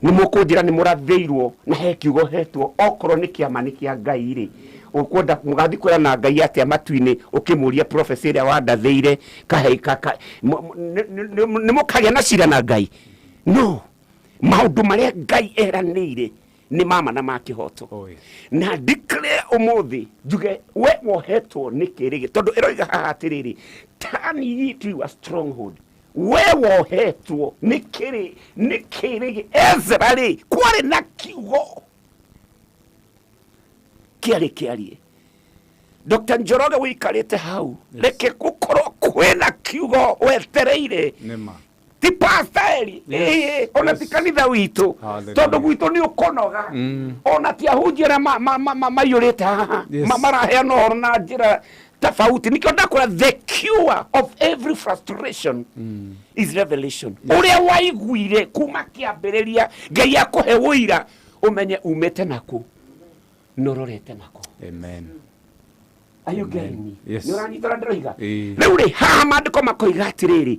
Nĩ mũkũnjĩra nĩ mũrathĩirwo na he kiugo hetwo, okorwo nĩ kĩama nĩ kĩa Ngai rĩ, ũkwenda mũgathiĩ kwĩra na Ngai atĩa matu-inĩ ũkĩmũria prophecy ĩrĩa wandathĩire kahe ka nĩ mũkagĩa na cira na Ngai? No maũndũ marĩa Ngai eranĩire nĩ mama na ma kĩhoto. Oh, yes. Na declare ũmũthĩ njuge we wohetwo nĩ kĩrĩgĩ, tondũ ĩroiga haha atĩrĩrĩ, turn ye to your stronghold. We wohetwo nĩ kĩrĩ nĩ kĩrĩgĩ. Ezra rĩ, kwarĩ na kiugo kĩarĩ kĩarie. Dr. Njoroge ũikarĩte hau, reke gũkorwo kwĩna kiugo wetereire. Nĩma. Ti pastor Eli. Yes. Ĩĩ, ona ti kanitha witũ. Hallelujah. Tondũ gwitũ nĩ ũkonoga. Ona ti ahunjia arĩa maiyũrĩte haha. Yes. Maraheana ũhoro na njĩra tofauti. Nĩkĩo ndakwĩra the cure of every frustration is revelation. Ũrĩa waiguire kuma kĩambĩrĩria, Ngai akũhe ũira ũmenye umĩte nakũ na ũrorete nakũ. Amen. Are you getting me? Yes. Nĩ ũranyita ũrĩa ndĩroiga? Ĩĩ. Rĩu rĩ, haha maandĩko makoiga atĩrĩrĩ,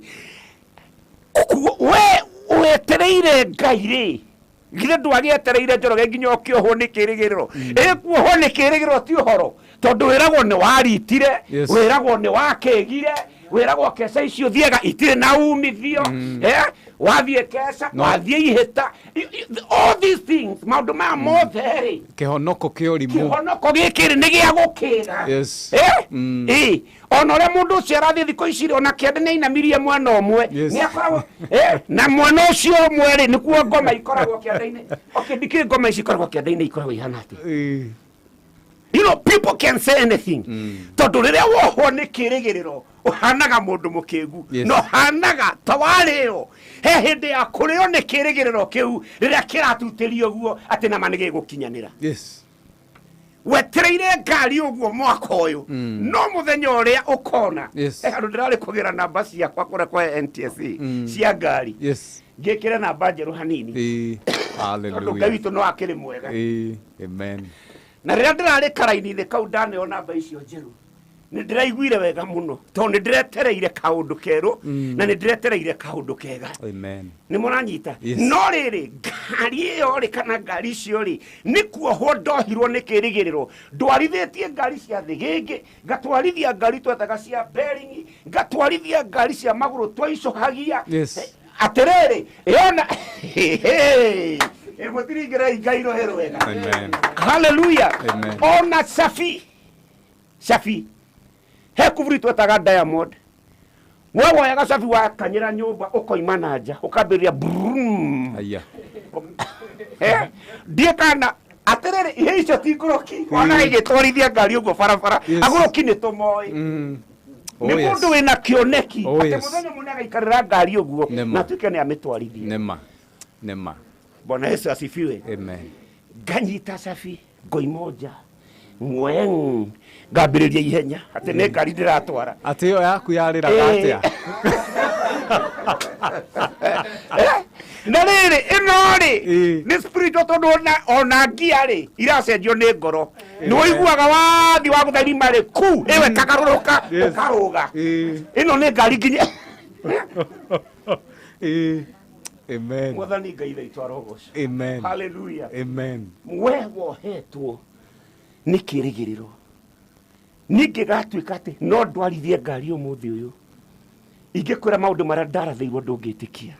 we wetereire Ngai rĩ, githĩ ndwagĩetereire Njoroge nginya ũkĩohwo nĩ kĩrĩgĩrĩro? Ĩkuohwo nĩ kĩrĩgĩrĩro ti ũhoro, tondũ wĩragwo nĩ waritire, Yes. wĩragwo nĩ wakĩgire, wĩragwo keca icio thiaga itirĩ na umithio, wathiĩ keca, No. wathiĩ ihĩta. All these things, maũndũ maya mothe rĩ, Kĩhonoko kĩa ũrimũ. Kĩhonoko gĩkĩ rĩ, nĩ gĩa gũkĩra. Yes. Ĩ, ona ũrĩa mũndũ ũcio arathiĩ thikũ ici rĩ, ona kĩande nĩ ainamirie mwena ũmwe. Yes. Nĩ akoragwo na mwena ũcio ũmwe rĩ, nĩkuo ngoma ikoragwo kĩande-inĩ. Okay, ndikĩũĩ ngoma ici ikoragwo kĩande-inĩ ikoragwo ihana atĩa. You know, people can say anything. Tondũ rĩrĩa wohwo nĩ kĩrĩgĩrĩro, ũhanaga mũndũ mũkĩgu. Yes. Na ũhanaga ta warĩo. He hĩndĩ ya kũrĩo nĩ kĩrĩgĩrĩro kĩu, rĩrĩa kĩratutĩrio ũguo, atĩ nama nĩ gĩgũkinyanĩra. Yes. Wetereire ngari ũguo mwaka ũyũ, no mũthenya ũrĩa ũkona. Yes. He handũ ndĩrarĩ kũgĩra namba ciakwa kũrĩa kwa NTSA, cia ngari. Yes. Ngĩkĩre namba njerũ hanini. Ĩĩ. Tondũ Ngai Hallelujah. witũ no akĩrĩ mwega. Ĩĩ. Amen. Na rĩrĩa ndĩrarĩ karaini-inĩ kau ndaneo namba icio njerũ, nĩ ndĩraiguire wega mũno, tondũ nĩ ndĩretereire kaũndũ kerũ, na nĩ ndĩretereire kaũndũ kega. Amen. Nĩ mũranyita? Yes. No rĩrĩ, ngari ĩyo rĩ, kana ngari icio rĩ, nĩ kuohwo ndohirwo nĩ kĩrĩgĩrĩro. Ndwarithĩtie ngari cia thĩgĩngĩ, ngatwarithia ngari twetaga cia bearing, ngatwarithia ngari cia magũrũ twaicũhagia. Yes. Atĩrĩrĩ, ĩona ĩgũtiringĩra Ngai rũhĩ rwega. Amen. Hallelujah. Amen. Ona cabi, cabi he kuburi twetaga Diamond. We woyaga cabi wakanyĩra nyũmba ũkoima na nja ũkambĩrĩria brum. Aya. Ndiĩ kana atĩrĩrĩ, ihe icio ti ngũrũki, ona igĩtwarithia ngari ũguo barabara. Yes. Agũrũki nĩ tũmoĩ. Oh, Nĩ yes. mũndũ wĩna kĩoneki Oh, atĩ yes. mũthenya ũmwe nĩagaikarĩra ngari ũguo Nĩma. na atuĩke nĩ amĩtwarithia. Nĩma. Nĩma. Bwana Yesu asifiwe. Amen. Nganyita cabi ngoima nja ngweng ngambĩrĩria ihenya atĩ nĩ ngari ndĩratwara. Atĩ ĩyo yaku yarĩraga Ĩĩ. atĩa? Na rĩrĩ, ĩno rĩ, Ĩĩ. nĩ spiritual, tondũ ona ngia rĩ iracenjio nĩ ngoro. Nĩ ũiguaga wathi wa gũtharima rĩ ku ĩwe kagarũrũka Yes. ũkarũga. Ĩĩ. Ĩno nĩ ngari nginya. Ĩĩ. Amen. Mwathani Ngai witũ arogocwo. Amen. Hallelujah. Amen. We wohetwo nĩ kĩrĩgĩrĩro, ningĩ gatuĩka atĩ no ndwarithie ngari ũmũthĩ ũyũ, ingĩkwĩra maũndũ marĩa ndarathĩirwo ndũngĩtĩkia,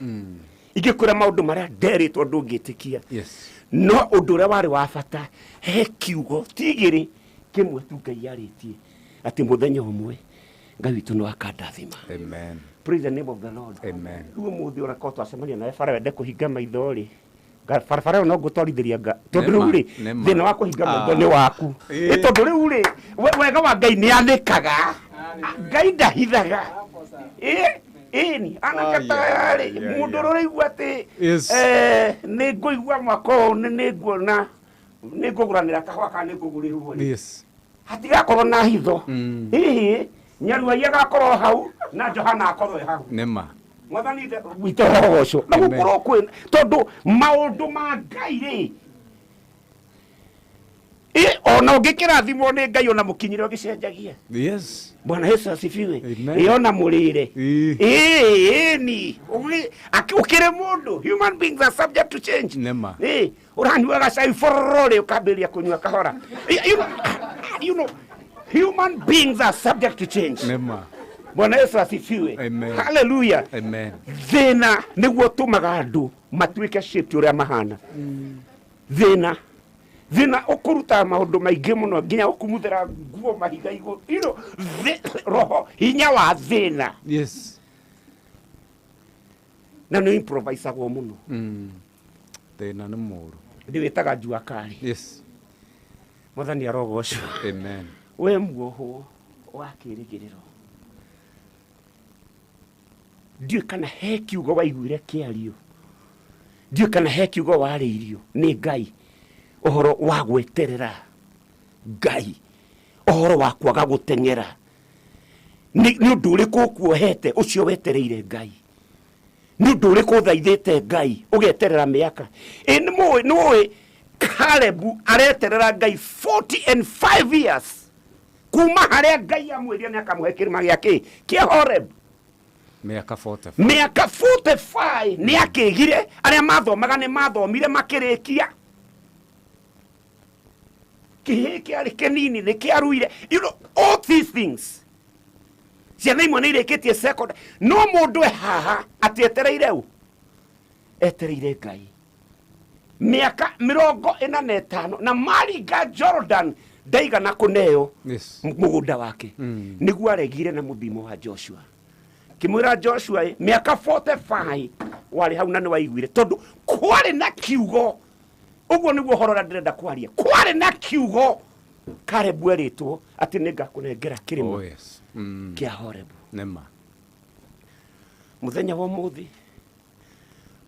ingĩkwĩra maũndũ marĩa nderĩtwo ndũngĩtĩkia. Yes. No ũndũ ũrĩa warĩ wa bata, he kiugo ti igĩrĩ, kĩmwe tu Ngai arĩtie atĩ mũthenya ũmwe Ngai witũ no akandathima. Amen. Praise the name of the Lord. Amen. Rĩu ũmũthĩ ũrakorwo twacemania nawe bara wende kũhinga maitho rĩ, barabara ĩyo no ngũtwarithĩria nga tondũ Nĩma, rĩu rĩ, nĩma. thĩna wa kũhinga maitho Ah. nĩ waku. Ĩĩ. Ĩ, tondũ rĩu rĩ, wega wa Ngai nĩ anĩkaga, Ngai ndahithaga. Ĩ, ĩni anake Ai, ta ai, rĩ, ai, mũndũ ai. ũrĩa ũraigua atĩ Yes. nĩ ngũigua mwaka ũyũ nĩ nguona nĩ ngũgũranĩra kahũa kana nĩ ngũgũrĩrwo rĩ, Yes. hatigakorwo na hitho. Hihi nyaruai agakorwo hau na Johana akorwo e hau. Nĩma. Mwathani witũ arogocwo. Na Amen. gũkorwo kwĩ tondũ maũndũ ma Ngai rĩ, Ĩ, ona ũngĩkĩrathimwo nĩ Ngai ona mũkinyĩre ũgĩcenjagia. Yes. Bwana Yesu asifiwe. Amen. Ĩ, ona mũrĩre. Ĩ. Ĩ, ĩni ũkĩrĩ mũndũ, human beings are subject to change. Nĩma. Ĩ, ũranyuaga cai bororo rĩ, ũkambĩrĩria kũnyua kahora. Ĩ, you know, human beings are subject to change. Nĩma. Bwana Yesu asifiwe. Amen. Haleluya. Amen. Thĩna nĩguo ũtũmaga andũ matuĩke shaped ũrĩa mahana. Thĩna ũkũrutaga maũndũ maingĩ mũno nginya ũkumuthĩra nguo mahiga igũrũ. Roho hinya wa thĩna. Yes. Na nĩ improvisagwo mũno. Thĩna nĩ mũũru. Ndĩwĩtaga jua kali. Yes. Mwathani arogocwo. Amen. We muohwo wa kĩrĩgĩrĩro, ndiũĩ kana he kiugo waiguire kĩario, ndiũĩ kana he kiugo warĩirio nĩ Ngai ũhoro wa gweterera Ngai, ũhoro wa kwaga gũteng'era. Nĩ ũndũ ũrĩkũ ũkuohete ũcio wetereire Ngai? Nĩ ũndũ ũrĩkũ ũthaithĩte Ngai ũgeterera mĩaka? Ĩ, nĩ mũĩ, nĩ ũĩ Kalebu areterera Ngai 45 years kuma harĩa Ngai amwĩrire nĩ akamũhe kĩrĩma gĩa kĩ kĩa Horeb. Mĩaka 45. Mĩaka 45 nĩ akĩgire, arĩa mathomaga nĩ mathomire makĩrĩkia, kĩhĩ kĩarĩ kĩnini nĩ kĩaruire. All these things, ciana imwe nĩ irĩkĩtie secondary, no mũndũ e haha atĩ etereire ũ? Etereire Ngai mĩaka 45 na maringa Jordan ndaigana kũneo Yes. mũgũnda wake. Nĩguo aregire na mũthimo wa Joshua, kĩmwĩra Joshua, ĩ, mĩaka 45 warĩ hau na nĩ waiguire tondũ kwarĩ na kiugo. Ũguo nĩguo ũhoro ũrĩa ndĩrenda kwaria. Kwarĩ na kiugo Kalebu erĩtwo atĩ nĩ ngakũnengera kĩrĩma Oh yes. Kĩa Horebu. Nĩma. Mũthenya wa ũmũthĩ,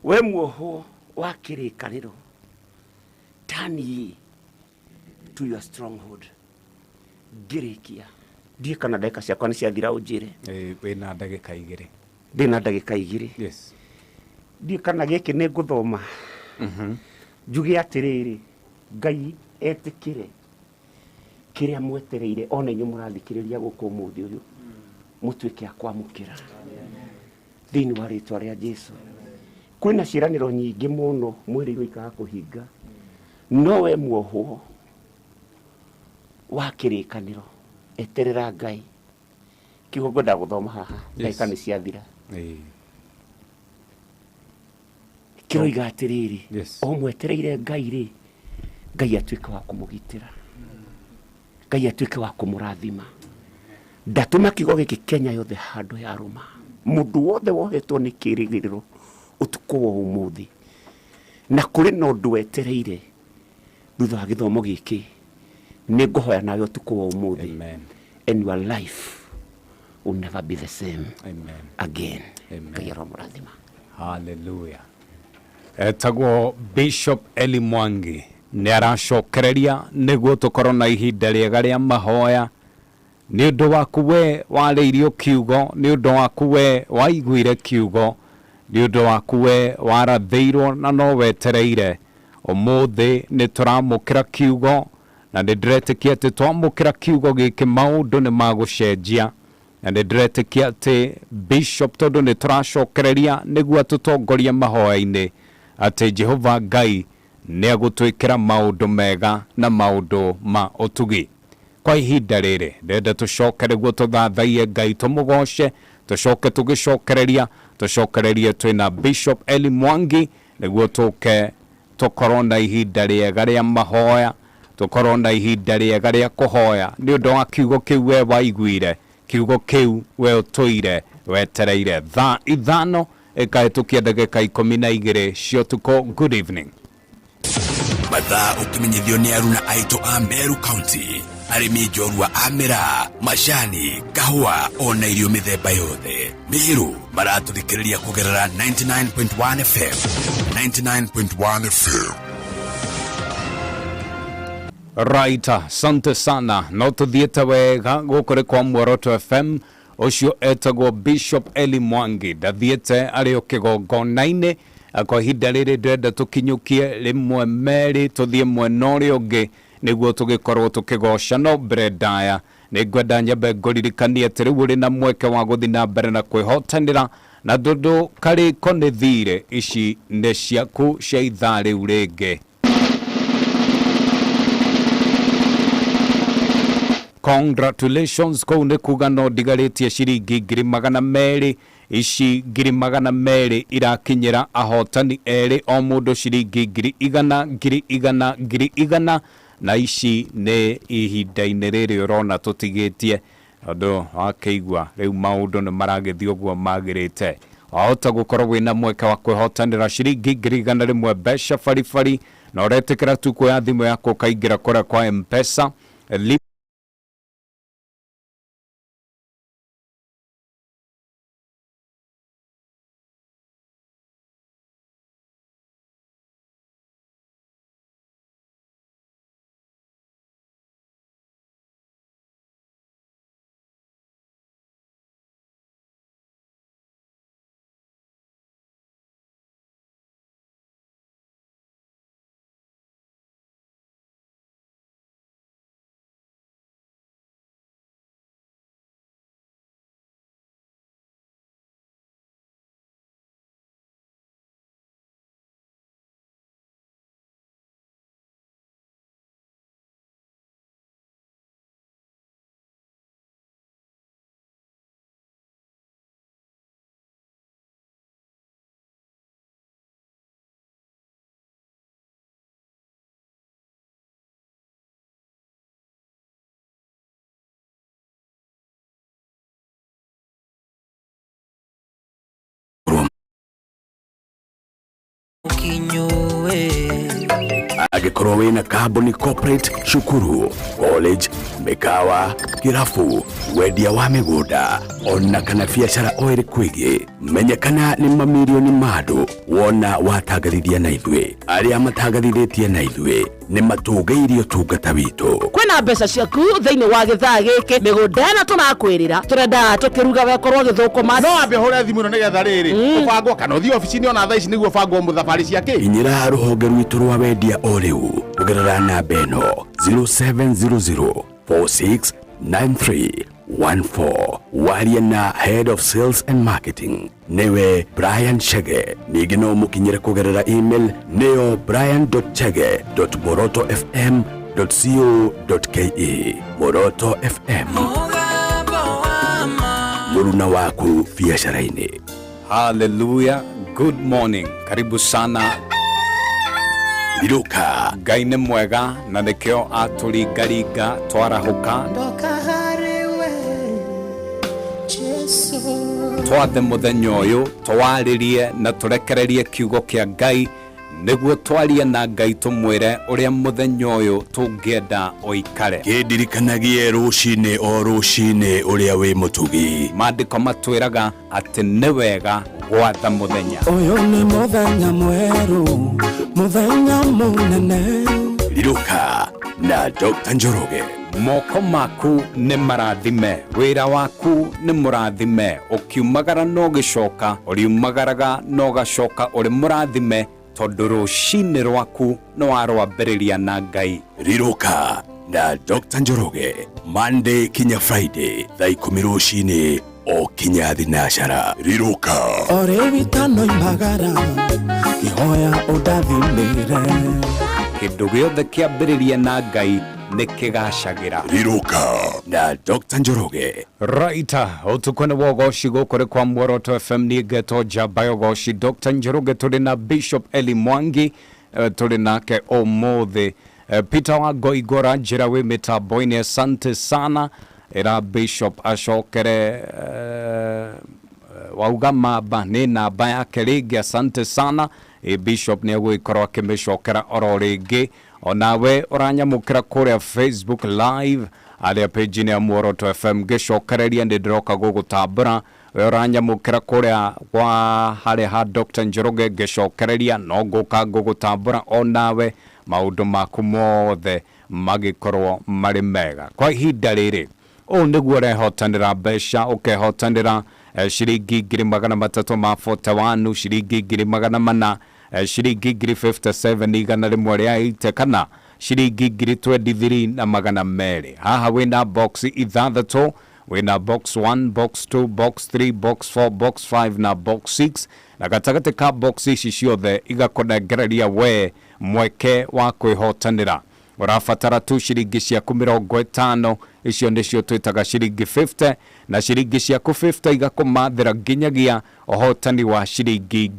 we muohwo wa kĩrĩkanĩro, turn ye to your stronghold. Ngĩrĩkia, ndiĩ kana ndagĩka ciakwa nĩ ciathira, ũnjĩre. Ĩ, wĩna ndagĩka 2. Ndĩna ndagĩka 2. Yes. Ndiĩ kana gĩkĩ nĩ ngũthoma njuge atĩrĩrĩ, Ngai etĩkĩre kĩrĩa mwetereire, ona inyuĩ mũrathikĩrĩria gũkũ ũmũthĩ ũyũ, mũtuĩke a kwamũkĩra thĩinĩ wa rĩtwa rĩa Jesu. Kwĩna ciĩranĩro nyingĩ mũno mwĩrĩirwo ikaga kũhinga, no we muohwo wa kĩrĩkanĩro, eterera Ngai. Kiugo ngwenda gũthoma haha, ndagĩka nĩ ciathira. Ĩ. Kĩroiga atĩrĩrĩ, Yes. o mwetereire Ngai rĩ, Ngai atuĩke wa kũmũgitĩra, Ngai atuĩke wa kũmũrathima. Ndatũma kiugo gĩkĩ Kenya yothe handũ ya rũma, mũndũ wothe wohetwo nĩ kĩrĩgĩrĩro ũtukũ wa ũmũthĩ na kũrĩ na ũndũ wetereire thutha wa gĩthomo gĩkĩ, nĩ ngũhoya nawe ũtukũ wa ũmũthĩ. Amen. And your life will never be the same Amen. again. Amen. Ngai aromũrathima. Hallelujah. Etagwo Bishop Eli Mwangi, nĩ aracokereria nĩguo tũkorwo na ihinda rĩega rĩa mahoya nĩ ũndũ waku we warĩirio kiugo, nĩ ũndũ waku we waiguire kiugo, nĩ ũndũ waku we warathĩirwo na no wetereire. Ũmũthĩ nĩ tũramũkĩra kiugo na nĩ ndĩretĩkia atĩ twamũkĩra kiugo gĩkĩ maũndũ nĩ magũcenjia, na nĩ ndĩretĩkia atĩ Bishop, tondũ nĩ tũracokereria nĩguo atũtongorie mahoya-inĩ, atĩ Jehova Ngai nĩ agũtwĩkĩra maũndũ mega na maũndũ ma ũtugi. Kwa ihinda rĩrĩ ndĩrenda tũcoke nĩguo tũthathaiye Ngai, tũmũgoce, tũcoke tũgĩcokereria, tũcokererie twĩna Bishop Eli Mwangi nĩguo tũke tũkorwo na ihinda rĩega rĩa mahoya, tũkorwo na ihinda rĩega rĩa kũhoya nĩ ũndũ wa kiugo kĩu we waiguire, kiugo kĩu we ũtũire wetereire. Thaa 5 ĩkahĩtũkia ndagĩka 12 cia ũtukũ. Good evening. Mathaa ũkĩmenyithio nĩ aruna aitũ a Meru County, arĩmi njorua a mĩraa, macani, kahũa ona irio mĩthemba yothe. Meru maratũthikĩrĩria kũgerera 99.1 FM, 99.1 FM. Right, asante sana. No tuthiĩte wega gũkũ nĩ kwa Muoroto FM. Ũcio etagwo Bishop Eli Mwangi, ndathiĩte arĩ o kĩgongona-inĩ. Kwa ihinda rĩrĩ ndĩrenda tũkinyũkie rĩmwe merĩ tũthiĩ mwena ũrĩa ũngĩ. Nĩguo tũgĩkorwo tũkĩgoca no mbere ndaya nĩ ngwenda nyambe ngũririkanie atĩ rĩu ũrĩ na mweke wa gũthiĩ na mbere na kwĩhotanĩra na tondũ karĩko nĩ thirĩ ici nĩ ciaku cia ithaa rĩu rĩngĩ. Congratulations, kũu nĩ kuga no ndigarĩtie ciringi 200,000. Ici 200,000 irakinyĩra ahotani erĩ, o mũndũ ciringi 100,000, 100,000, 100,000. Na ici nĩ ihinda-inĩ rĩrĩ ũrona tũtigĩtie tondũ wakĩigua rĩu maũndũ nĩ maragĩthiĩ ũguo magĩrĩte. Wahota gũkorwo wĩna mweke wa kwĩhotanĩra ciringi 100,000 mbeca baribari, na ũretĩkĩra tu kuoya thimũ yaku ũkaingĩra kũrĩa kwa Mpesa Angĩkorwo wĩna kambuni, corporate, cukuru, college, mĩkawa, kĩrabu, wendia wa mĩgũnda ona kana biacara o ĩrĩkũ ĩngĩ, menya kana nĩ mamirioni ma andũ wona watangathithia na ithuĩ. Arĩa matangathithĩtie na ithuĩ nĩ matũgĩirie ũtungata witũ. Kwĩna mbeca ciaku thĩinĩ wa gĩthaa gĩkĩ, mĩgũnda ĩno tũrakwĩrĩra tũrenda tũkĩruga wekorwo gĩthũkũma. No wambe ũhũre thimũ ĩno nĩgetha rĩrĩ ũbangwo, kana ũthiĩ obici-inĩ ona thaa ici nĩguo ũbangwo mũthabarĩ cia kĩ. Inyĩra rũhonge rwitũ rwa wendia o rĩu kũgerera namba ĩno 0700 469314, warie na head of sales and marketing, nĩwe Brian Chege. Ningĩ no mũkinyĩre kũgerera email nĩyo brian.chege.morotofm.co.ke. Moroto FM, mũruna waku biacara-inĩ. Hallelujah. Good morning. Karibu sana. Iruka. Ngai nĩ mwega na nĩkĩo atũringaringa twarahũka Ndoka harĩ we Jesu. Twathe mũthenya ũyũ twarĩrie na tũrekererie kiugo kĩa Ngai nĩguo twarie na Ngai tũmwĩre ũrĩa mũthenya ũyũ tũngĩenda ũikare. Kĩndirikanagie rũcinĩ o rũcinĩ ũrĩa wĩ mũtugi. Maandĩko matwĩraga atĩ nĩ wega gwatha mũthenya. Ũyũ nĩ mũthenya mwerũ, mũthenya mũnene. Iruka na Dr. Njoroge. Moko maku nĩ marathime, wĩra waku nĩ mũrathime, ũkiumagara na ũgĩcoka, ũriumagaraga na ũgacoka ũrĩ mũrathime, tondũ rũcinĩ rwaku nĩ warwambĩrĩria na Ngai. Riruka na Dr. Njoroge Monday kinya Friday thaa 10 rũcinĩ o kinya thinacara. Riruka. O rĩu itanoimagara, ngĩhoya ũndathimĩre. Kĩndũ gĩothe kĩambĩrĩria na Ngai nĩ kĩgacagĩra. Riruka na Dr. Njoroge. Right, ũtukũ nĩ wogoci gũkũ nĩ kwa Muoroto FM, niĩ ngetwo Njamba ya Ũgoci Dr. Njoroge, tũrĩ na Bishop Eli Mwangi, tũrĩ nake ũmũthĩ. Peter wa Ngoingora njĩra wĩ mĩtambo-inĩ, asante sana. Ĩra Bishop acokere wauga mamba nĩ namba yake rĩngĩ, asante sana. Bishop nĩ egũgĩkorwo akĩmĩcokera oro rĩngĩ. Onawe ũranyamũkĩra kũrĩa Facebook live arĩa page-inĩ ya Muoroto FM, ngĩcokereria nĩ ndĩroka gũgũtambũra. We ũranyamũkĩra kũrĩa kwa harĩa ha Dr. Njoroge, ngĩcokereria no ngũka ngũgũtambũra onawe, maũndũ maku mothe magĩkorwo marĩ mega. Kwa ihinda rĩrĩ ũũ nĩguo ũrehotanĩra mbeca, ũkehotanĩra ciringi 341,000, ciringi 400,000, ciringi 57,180 kana Ciringi ngiri 23 na magana merĩ. Haha wĩna box ithathatũ, wĩna box 1, box 2, box 3, box 4, box 5 na box 6, na gatagatĩ ka box ici ciothe igakũnengereria we mweke wa kwĩhotanĩra. Ũrabatara tu ciringi ciaku 50, icio nĩcio twĩtaga ciringi 50, na ciringi ciaku 50 igakũmathĩra nginyagia ũhotani wa ciringi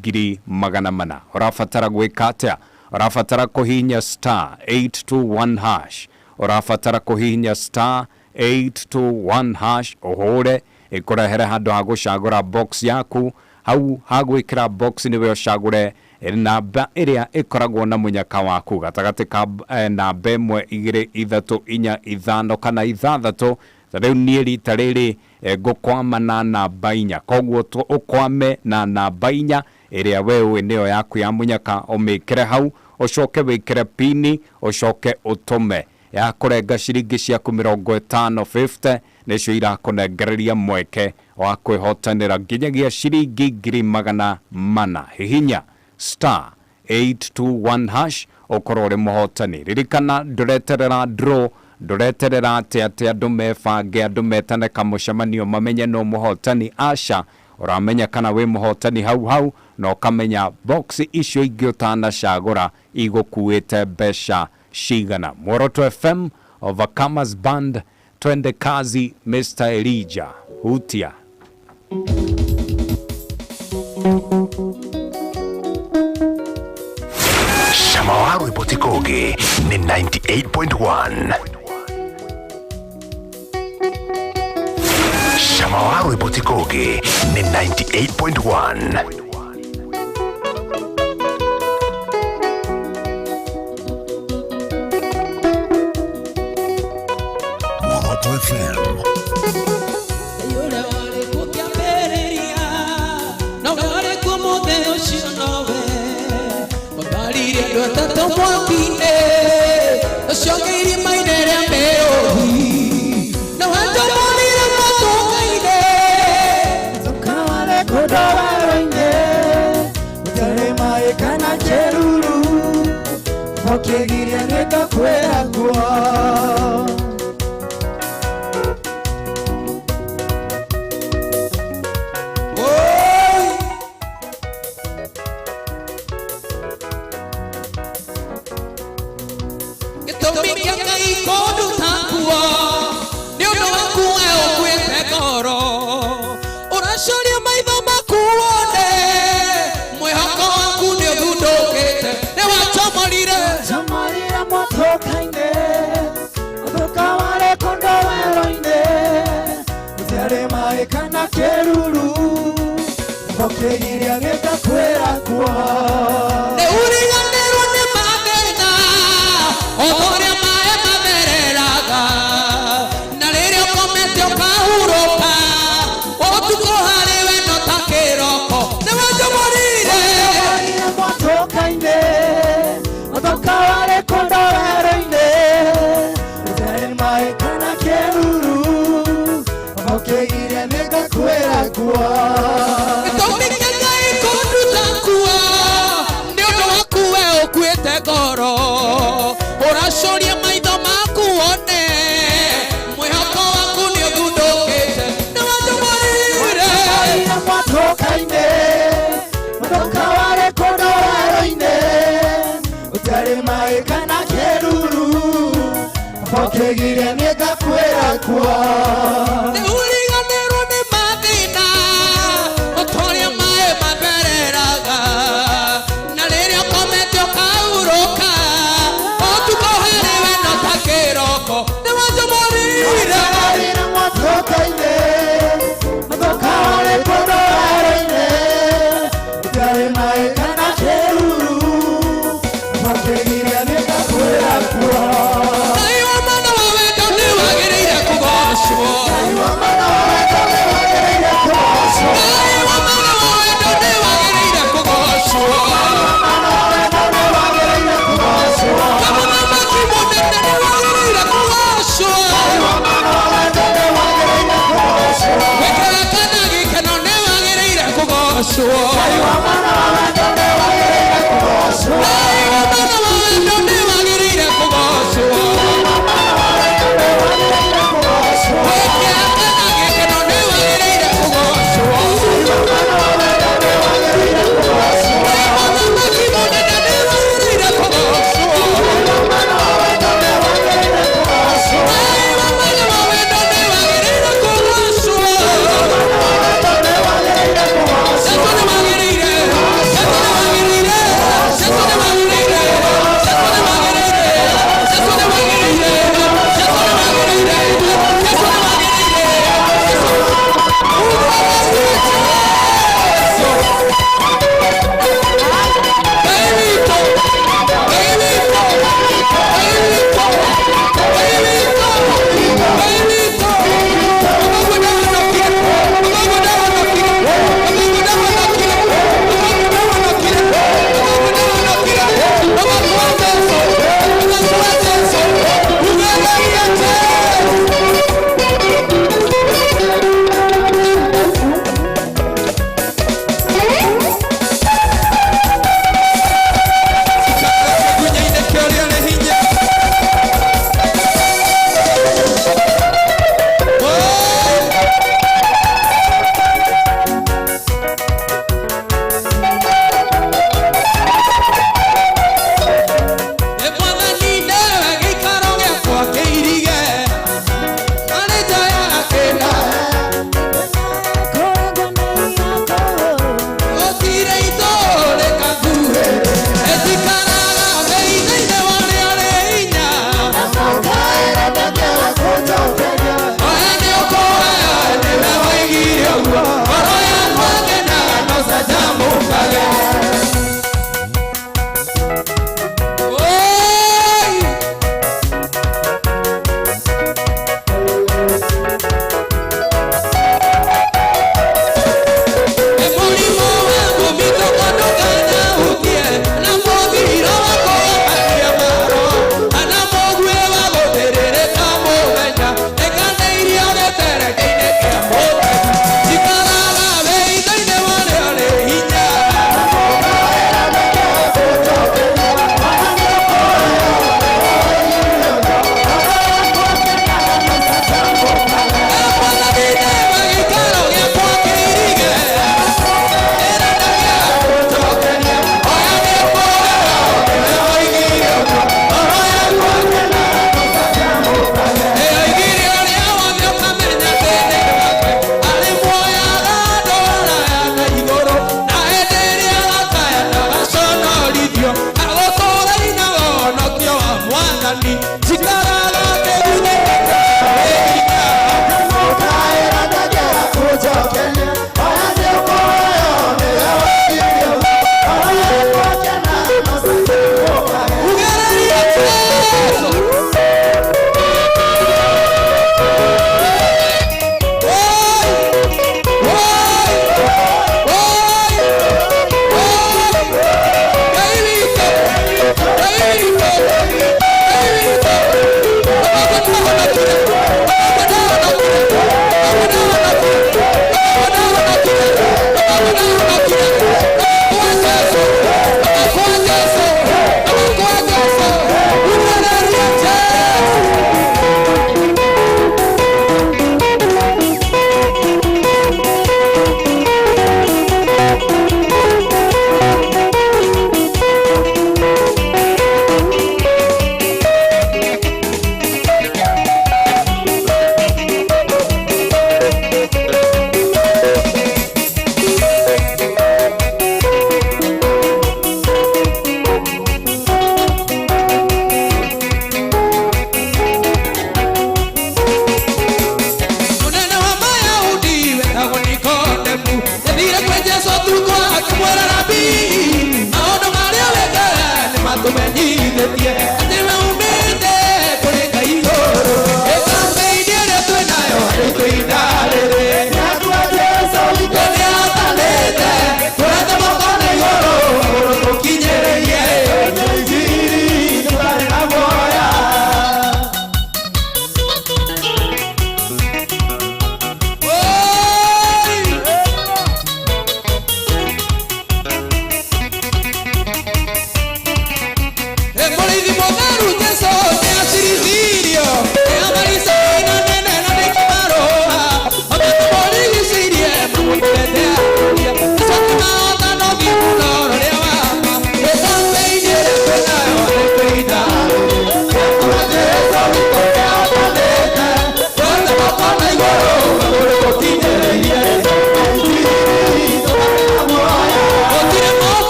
400,000. Ũrabatara gwĩka atĩa? Ũrabatara kũhihinya star 821 hash. Ũrabatara kũhihinya star 821 hash, ũhũre ĩkũrehere handũ ha gũcagũra box yaku. Hau ha gwĩkĩra box nĩwe ũcagũre namba ĩrĩa ĩkoragwo na mũnyaka waku gatagatĩ ka namba 1, 2, 3, 4, 5 kana 6. Ta rĩu niĩ rita rĩrĩ ngũkwama na namba 4, koguo ũkwame na namba 4 ĩrĩa we ũĩ nĩyo yaku ya mũnyaka, ũmĩkĩre hau, ũcoke wĩkĩre pini, ũcoke ũtũme ya kũrenga ciringi ciaku 50, 50 nĩcio irakũnengereria mweke wa kwĩhotanĩra nginyagia ciringi 400,000. Hihinya star 821 hash ũkorwo ũrĩ mũhotani. Ririkana, ndũreterera draw, ndũreterera atĩ atĩ andũ mebange, andũ metane kamũcemanio mamenye no mũhotani. Aca, ũramenya kana wĩ mũhotani hau hau, na ũkamenya box icio ingĩ ũtanacagũra igũkuĩte mbeca cigana. Muoroto FM, Overcomers Band, twende kazi. Mr Elijah hutia. Cama wa rwĩmbo ti kũngĩ nĩ 98.1. Cama wa rwĩmbo ti kũngĩ nĩ 98.1. Muoroto FM. Ũrĩa warĩ kuo kĩambĩrĩria, nowe warĩ kuo mũthĩ ũcio, nowe ũtwarire andũ atatũ mwaki-inĩ, ũcio ũngĩ irima-inĩ rĩa mĩrũthi, nowe njomorire matũka-inĩ. Tukawale kũndũ werũ-inĩ, gũtarĩ maĩ kana kĩruru, ũkĩgiria nĩngakwĩra kuo. Gĩtũmi kĩa Ngai kũnduta kuo nĩ ũndũ waku we ũkuĩte ngoro, ũracaria maitho maku wone mwĩhoko waku nĩ ũthundũkĩte, nĩ wacomorire. Chomorire motoka-inĩ, ũtũkaware kũndũ werũ-inĩ, gũtiarĩ maĩ kana kĩruru, ũkĩgiria nĩngakwĩra kuo. Nĩ ũriganĩrwo nĩ mathĩna o ta ũrĩa maĩ mathereraga, na rĩrĩa ũkomete ũkahurũka, ũtukũ harĩ we no ta kĩroko. Nĩ wanjomorire. Chomorire motoka-inĩ, ũtũkaware kũndũ werũ-inĩ, gũtiarĩ maĩ kana kĩruru, ũkĩgiria nĩngakwĩra kuo. Gĩtũmi kĩa Ngai kũnduta kuo nĩ ũndũ waku we ũkuĩte ngoro, ũracaria maitho maku wone mwĩhoko waku nĩ ũthundũkĩte, nĩ wanjomorire. Chomorire motoka-inĩ, ũtũkaware kũndũ werũ-inĩ, gũtiarĩ maĩ kana kĩruru, ũkĩgiria nĩngakwĩra kuo. Nĩ ũriganĩrwo nĩ mathĩna o ta ũrĩa maĩ mathereraga, na rĩrĩa ũkomete ũkahurũka, ũtukũ harĩ we no ta kĩroko. Nĩ wanjomorire. Chomorire motoka-inĩ, ũtũkaware kũndũ werũ-inĩ, gũtiarĩ maĩ kana kĩruru, ũkĩgiria nĩngakwĩra kuo. Ngai wa mana wa wendo nĩ wagĩrĩire kũgocwo.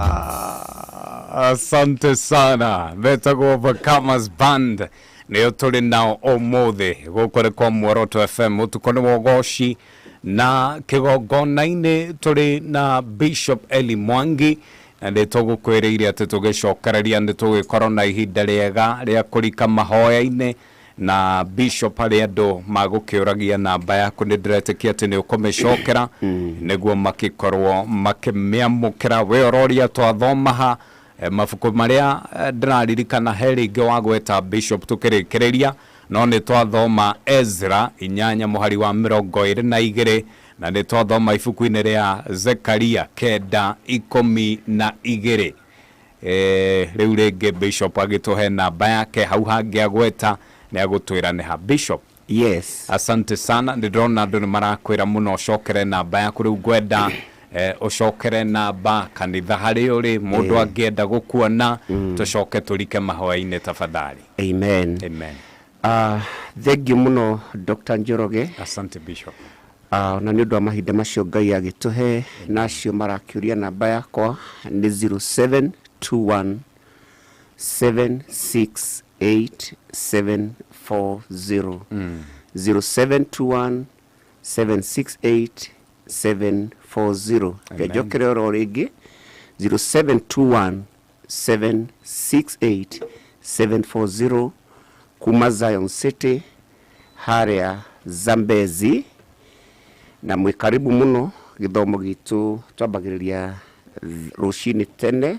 Ah, asante sana betagwo Bakamas Band nĩo tũrĩ nao ũmũthĩ gũkũ nĩ kwa Muoroto FM ũtukũ nĩ wa ũgoci na kĩgongona-inĩ tũrĩ na Bishop Eli Mwangi na nĩ tũgũkwĩrĩire atĩ tũgĩcokereria nĩ tũgĩkorwo na ihinda rĩega rĩa kũrika mahoya-inĩ na bishop harĩ andũ magũkĩũragia namba yaku nĩ ndĩretĩkia atĩ nĩ ũkũmĩcokera nĩguo makĩkorwo makĩmĩamũkĩra we ũroria twathoma ha eh, mabuku marĩa eh, ndĩraririkana he rĩngĩ wa gweta bishop tũkĩrĩkĩrĩria no nĩ twathoma Ezra inyanya mũhari wa mĩrongo ĩrĩ na igĩrĩ na nĩ twathoma ibuku-inĩ rĩa Zekaria kenda ikũmi na igĩrĩ Eh, rĩu rĩngĩ bishop agĩtũhe namba yake hau hangĩ agweta nĩ agũtwĩra nĩ ha bishop yes asante sana nĩ ndĩrona andũ nĩ marakwĩra mũno ũcokere namba yaku rĩu ngwenda eh, ũcokere namba kanitha harĩ ũrĩ mũndũ Eh. angĩenda gũkuona tũcoke tũrike mahoya-inĩ tafadhali amen amen uh, thengiũ mũno Dr. Njoroge asante bishop uh, na nĩ ũndũ wa mahinda macio Ngai agĩtũhe na acio marakĩũria namba yakwa nĩ 0721 768 740 0721 768 740 Amen. ngenjokere oro rĩngĩ 0721 768 740 kuma Zion City harĩa Zambezi na mwĩ karibu mũno gĩthomo gitũ twambagĩrĩria rũcinĩ tene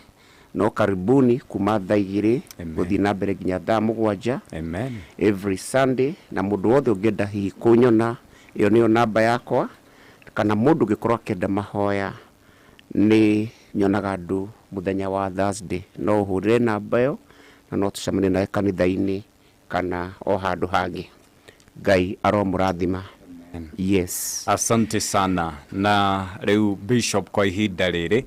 no karibuni kuma thaa igĩrĩ Amen. gũthiĩ na mbere nginya thaa mũgwanja amen every Sunday na mũndũ wothe ũngĩenda hihi kũnyona ĩyo nĩyo namba yakwa kana mũndũ ũngĩkorwo akĩenda mahoya nĩ nyonaga andũ mũthenya wa Thursday no ũhũrĩre namba ĩyo na no tũcemanie nawe kanitha-inĩ kana o handũ hangĩ Ngai aromũrathima yes asante sana na rĩu bishop kwa ihinda rĩrĩ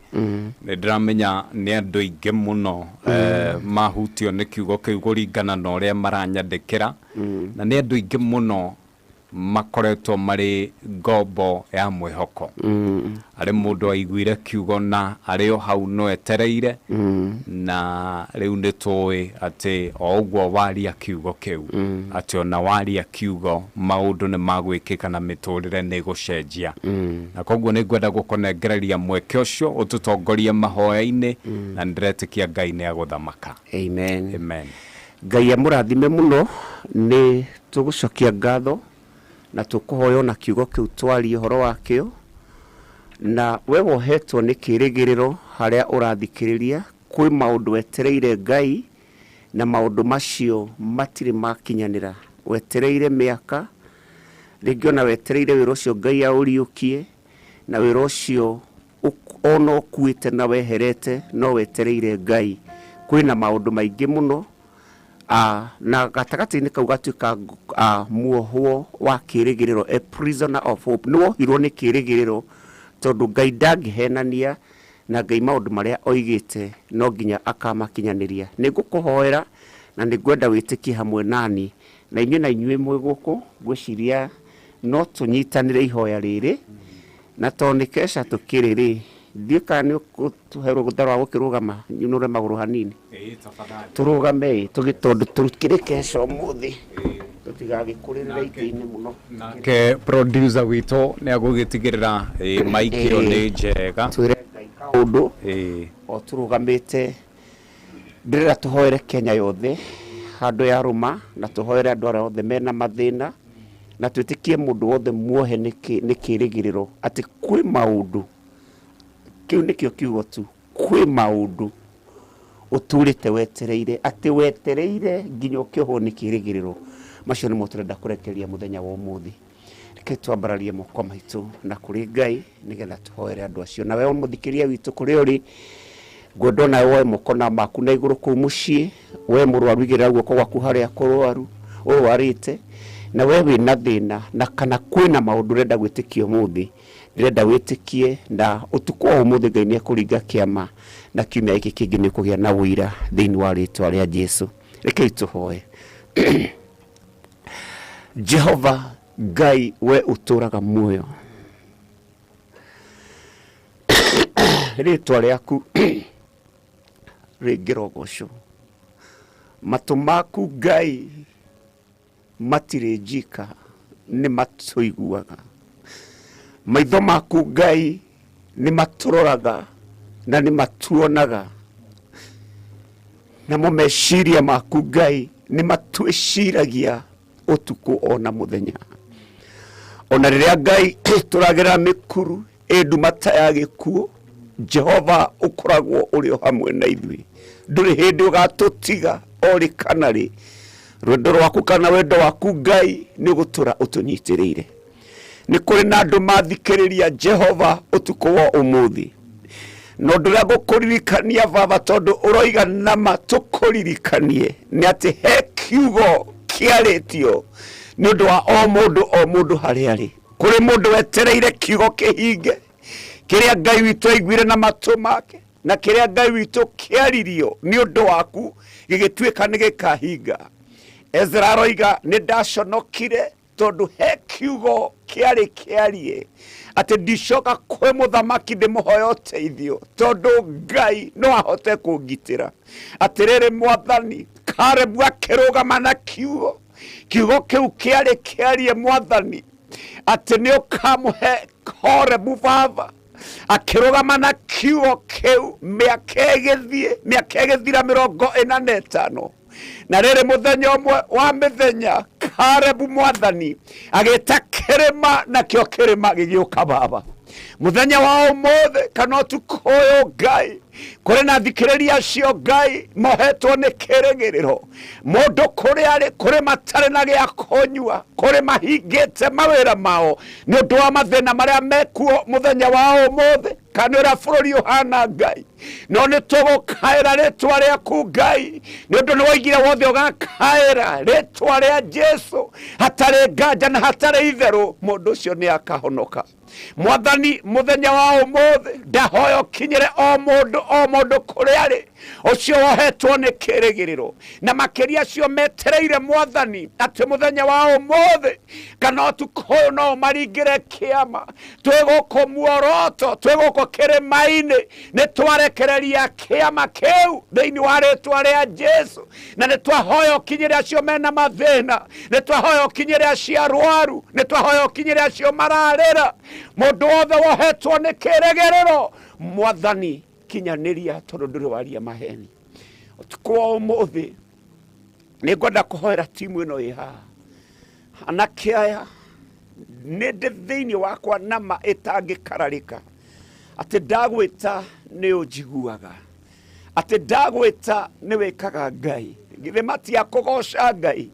nĩ ndĩramenya nĩ andũ aingĩ mũno eh, mahutio nĩ kiugo kĩu kũringana na ũrĩa maranyandĩkĩra na nĩ andũ aingĩ mũno makoretwo marĩ ngombo ya mwĩhoko arĩ mũndũ aiguire kiugo na arĩ o hau no etereire na rĩu nĩ tũĩ atĩ o ũguo waria kiugo kĩu atĩ ona waria kiugo maũndũ nĩ magwĩkĩka na mĩtũrĩre nĩ ĩgũcenjia na koguo nĩ ngwenda gũkũnengereria mweke ũcio ũtũtongorie mahoya-inĩ na nĩ ndĩretĩkia Ngai nĩ agũthamaka amen amen Ngai amũrathime mũno nĩ tũgũcokia ngatho na tũkũhoya ona kiugo kĩu twarie ũhoro wakĩo na we wohetwo nĩ kĩrĩgĩrĩro harĩa ũrathikĩrĩria kwĩ maũndũ wetereire Ngai na maũndũ macio matirĩ makinyanĩra wetereire mĩaka rĩngĩ ona wetereire wĩra ũcio Ngai aũriũkie na wĩra ũcio ona ũkuĩte na weherete no wetereire Ngai kwĩna maũndũ maingĩ mũno na gatagatĩ-inĩ kau gatuĩka muohwo wa kĩrĩgĩrĩro a prisoner of hope nĩ wohirwo nĩ kĩrĩgĩrĩro tondũ Ngai ndangĩhenania na Ngai maũndũ marĩa oigĩte no nginya akamakinyanĩria nĩ ngũkũhoera na nĩ ngwenda wĩtĩkie hamwe nani na inyuĩ na inyuĩ mwĩ gũkũ ngwĩciria no tũnyitanĩre ihoya rĩrĩ na tondũ nĩ kesha tũkĩrĩ rĩ ndiũĩ kana nĩ ũkũtũhe rũtha rwa gũkĩrũgama nyunũre magũrũ hanini tũrũgame ĩ tondũ tũkĩrĩ kesha ũmũthĩ tũtigagĩkũrĩrĩra itĩ-inĩ mũno nake producer witũ nĩ agũgĩtigĩrĩra ĩ, mic ĩyo nĩ njega twĩre Ngai kaũndũ ĩ o tũrũgamĩte ndĩrenda tũhoere Kenya yothe handũ ya rũma na tũhoere andũ arĩa othe mena mathĩna na twĩtĩkie mũndũ wothe muohe nĩ kĩrĩgĩrĩro atĩ kwĩ maũndũ kĩu nĩkĩo kiugo tu kwĩ maũndũ ũtũrĩte wetereire atĩ wetereire nginya ũkĩohwo nĩ kĩrĩgĩrĩro macio nĩmo tũrenda kũrekereria mũthenya wa ũmũthĩ reke twambararie moko maitũ na kũrĩ Ngai nĩgetha tũhoere andũ acio na we mũthikĩria witũ kũrĩa ũrĩ ngwenda onawe woe moko na maku na igũrũ kũu mũciĩ we mũrwaru igĩrĩra guoko gwaku harĩa kũrwaru ũrwarĩte na we wĩna thĩna na kana kwĩna maũndũ ũrenda gwĩtĩkia ũmũthĩ ndĩrenda wĩtĩkie na ũtukũ wa ũmũthĩ Ngai nĩ ekũringa kĩama na kiumia gĩkĩ kĩngĩ nĩ ũkũgĩa na ũira thĩinĩ wa rĩtwa rĩa Jesu rekei tũhoe Jehova Ngai we ũtũraga muoyo Rĩtwa rĩaku rĩngĩrogocwo. Matũ maku Ngai matirĩ njika, nĩ matũiguaga. Maitho maku Ngai nĩ matũroraga na nĩ matuonaga. Namo meciria maku Ngai nĩ matwĩciragia ũtukũ ona mũthenya. Ona rĩrĩa Ngai tũragerera mĩkuru ĩ nduma ta ya gĩkuũ, Jehova ũkoragwo ũrĩ o hamwe na ithuĩ. Ndũrĩ hĩndĩ ũgatũtiga o rĩ kana rĩ. Rwendo rwaku kana wendo waku Ngai nĩ ũgũtũra ũtũnyitĩrĩire. Nĩ kũrĩ na andũ mathikĩrĩria Jehova ũtukũ wa ũmũthĩ. Na ũndũ ũrĩa ngũkũririkania baba, tondũ ũroiga nama tũkũririkanie, nĩ atĩ he kiugo kĩarĩtio nĩ ũndũ wa o mũndũ o mũndũ harĩa arĩ. Kũrĩ mũndũ wetereire kiugo kĩhinge, kĩrĩa Ngai witũ aiguire na matũ make, na kĩrĩa Ngai witũ kĩaririo nĩ ũndũ waku gĩgĩtuĩka nĩ gĩkahinga. Ezra aroiga nĩ ndaconokire tondũ he kiugo kĩarĩ kĩarie atĩ ndicoka kwĩ mũthamaki ndĩmũhoya ũteithio, tondũ Ngai no ahote kũngitĩra. Atĩrĩrĩ Mwathani, Kalebu akĩrũgama na kiugo, kiugo kĩu kĩarĩ kĩarie Mwathani atĩ nĩ ũkamũhe Horebu baba. Akĩrũgama na kiugo kĩu mĩaka ĩgĩthiĩ, mĩaka ĩgĩthira 45. Na rĩrĩ mũthenya ũmwe wa mĩthenya Kalebu Mwathani agĩta kĩrĩma, nakĩo kĩrĩma gĩgĩũka baba. Mũthenya wa ũmũthĩ kana ũtukũ ũyũ Ngai, kũrĩ na thikĩrĩria acio Ngai mohetwo nĩ kĩrĩgĩrĩro. Mũndũ kũrĩa arĩ, kũrĩ matarĩ na gĩa kũnyua, kũrĩ mahingĩte mawĩra mao nĩ ũndũ wa mathĩna marĩa mekuo mũthenya wa ũmũthĩ, kana ũrĩa bũrũri ũhana Ngai. No nĩ tũgũkaĩra rĩtwa rĩaku Ngai, nĩ ũndũ nĩ woigire wothe ũgakaĩra rĩtwa rĩa Jesu hatarĩ nganja na hatarĩ itherũ, mũndũ ũcio nĩ akahonoka. Mwathani, mũthenya wa ũmũthĩ ndahoya ũkinyĩre o mũndũ o mũndũ kũrĩa arĩ, ũcio wohetwo nĩ kĩrĩgĩrĩro, na makĩria acio metereire Mwathani atĩ mũthenya wa ũmũthĩ kana ũtukũ ũyũ no ũmaringĩre kĩama. Twĩ gũkũ muoroto, twĩ gũkũ kĩrĩma-inĩ, nĩ twarekereria kĩama kĩu thĩinĩ wa rĩtwa rĩa Jesu, na nĩ twahoya ũkinyĩre acio mena mathĩna, nĩ twahoya ũkinyĩre acio arwaru, nĩ twahoya ũkinyĩre acio mararĩra. Mũndũ wothe wohetwo nĩ kĩrĩgĩrĩro, Mwathani kinyanĩria, tondũ ndũrĩ waria maheni. Ũtukũ wa ũmũthĩ nĩ ngwenda kũhoera timu ĩno ĩ haha. Anake aya nĩ ndĩ thĩinĩ wakwa nama ĩtangĩkararĩka, atĩ ndagwĩta nĩ ũnjiguaga, atĩ ndagwĩta nĩ wĩkaga Ngai. Githĩ matiakũgoca Ngai?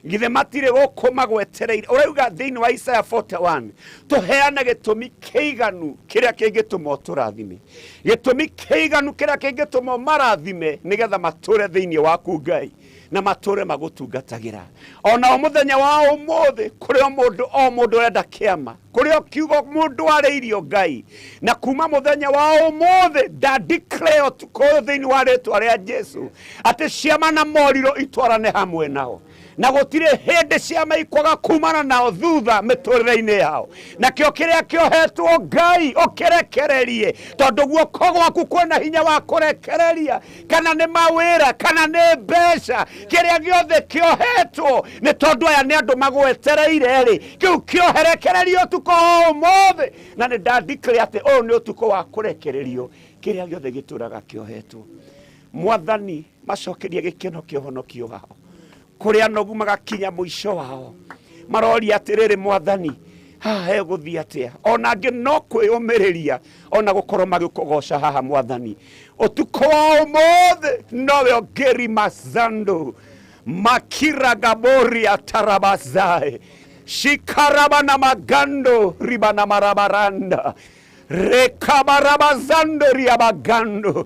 Githĩ matirĩ gũkũ magwetereire? Ũrauga thĩinĩ wa Isaiah 41 tũheane gĩtũmi kĩiganu kĩrĩa kĩngĩtũma ũtũrathime, gĩtũmi kĩiganu kĩrĩa kĩngĩtũma ũmarathime, nĩgetha matũre thĩinĩ waku Ngai, na matũre magũtungatagĩra. Ona o mũthenya wa ũmũthĩ kũrĩ o mũndũ o mũndũ ũrenda kĩama, kũrĩ o kiugo mũndũ arĩirio Ngai, na kuma mũthenya wa ũmũthĩ nda declare ũtukũ ũyũ thĩinĩ wa rĩtwa rĩa Jesu atĩ ciama na moriro itwarane hamwe nao, na gũtirĩ hĩndĩ ciama ikwaga kumana nao thutha mĩtũrĩre-inĩ yao. Nakĩo kĩrĩa kĩohetwo Ngai ũkĩrekererie, tondũ guoko gwaku kwĩna hinya wa kũrekereria, kana nĩ mawĩra kana nĩ mbeca, kĩrĩa gĩothe kĩohetwo nĩ tondũ aya nĩ andũ magwetereire rĩ, kĩu kĩoherekererio ũtukũ wa ũmũthĩ. Na nĩ nda declare atĩ ũyũ nĩ ũtukũ wa kũrekererio kĩrĩa gĩothe gĩtũraga kĩohetwo. Mwathani, macokerie gĩkeno kĩa ũhonokio wao. Kũrĩa anogu magakinya mũico wao, maroria atĩrĩrĩ, Mwathani, haha hegũthiĩ atĩa? Ona angĩ no kwĩyũmĩrĩria ona gũkorwo magĩkũgoca haha. Mwathani, ũtukũ wa ũmũthĩ nowe ũngĩri mazando makiragaboria tarabazai shikaraba na magando ribana marabaranda rekabarabazando riabagando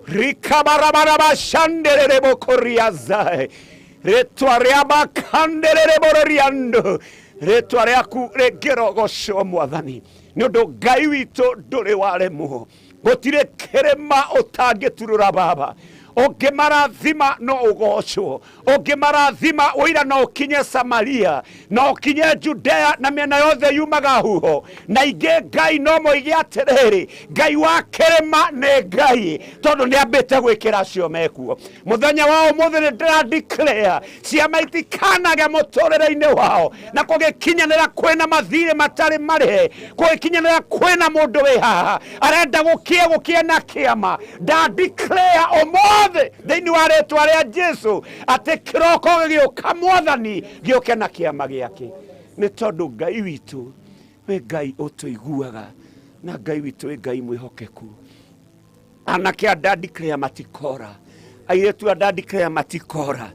rikabarabarabashandererebokoria retwa riabakandererebororiando retwa rĩaku rĩngĩrogocwo Mwathani, nĩ ũndũ Ngai witũ ndũrĩ waremwo. Gũtirĩ kĩrĩma ũtangĩturũra baba. Ũngĩmarathima no ũgocwo, ũngĩmarathima ũira no ũkinye Samaria na ũkinye Judea na mĩena yothe yumaga huho. Na ingĩ Ngai no moige atĩrĩrĩ, Ngai wa kĩrĩma nĩ Ngai, tondũ nĩ ambĩte gwĩkĩra acio mekuo. Mũthenya wa ũmũthĩ nĩ ndĩra declare ciama itikanage mũtũrĩre-inĩ wao, na kũgĩkinyanĩra kwĩna mathirĩ matarĩ marĩhe, kũgĩkinyanĩra kwĩna mũndũ wĩ haha arenda gũkĩe gũkĩe na kĩama. Nda declare ũmũthĩ thĩinĩ wa rĩtwa rĩa Jesu atĩ kĩroko gĩgĩũka Mwathani gĩũke na kĩama gĩake, nĩ tondũ Ngai witũ wĩ Ngai ũtũiguaga, na Ngai witũ wĩ Ngai mwĩhokeku. Anake a nda declare matikora, airĩtu a nda declare matikora,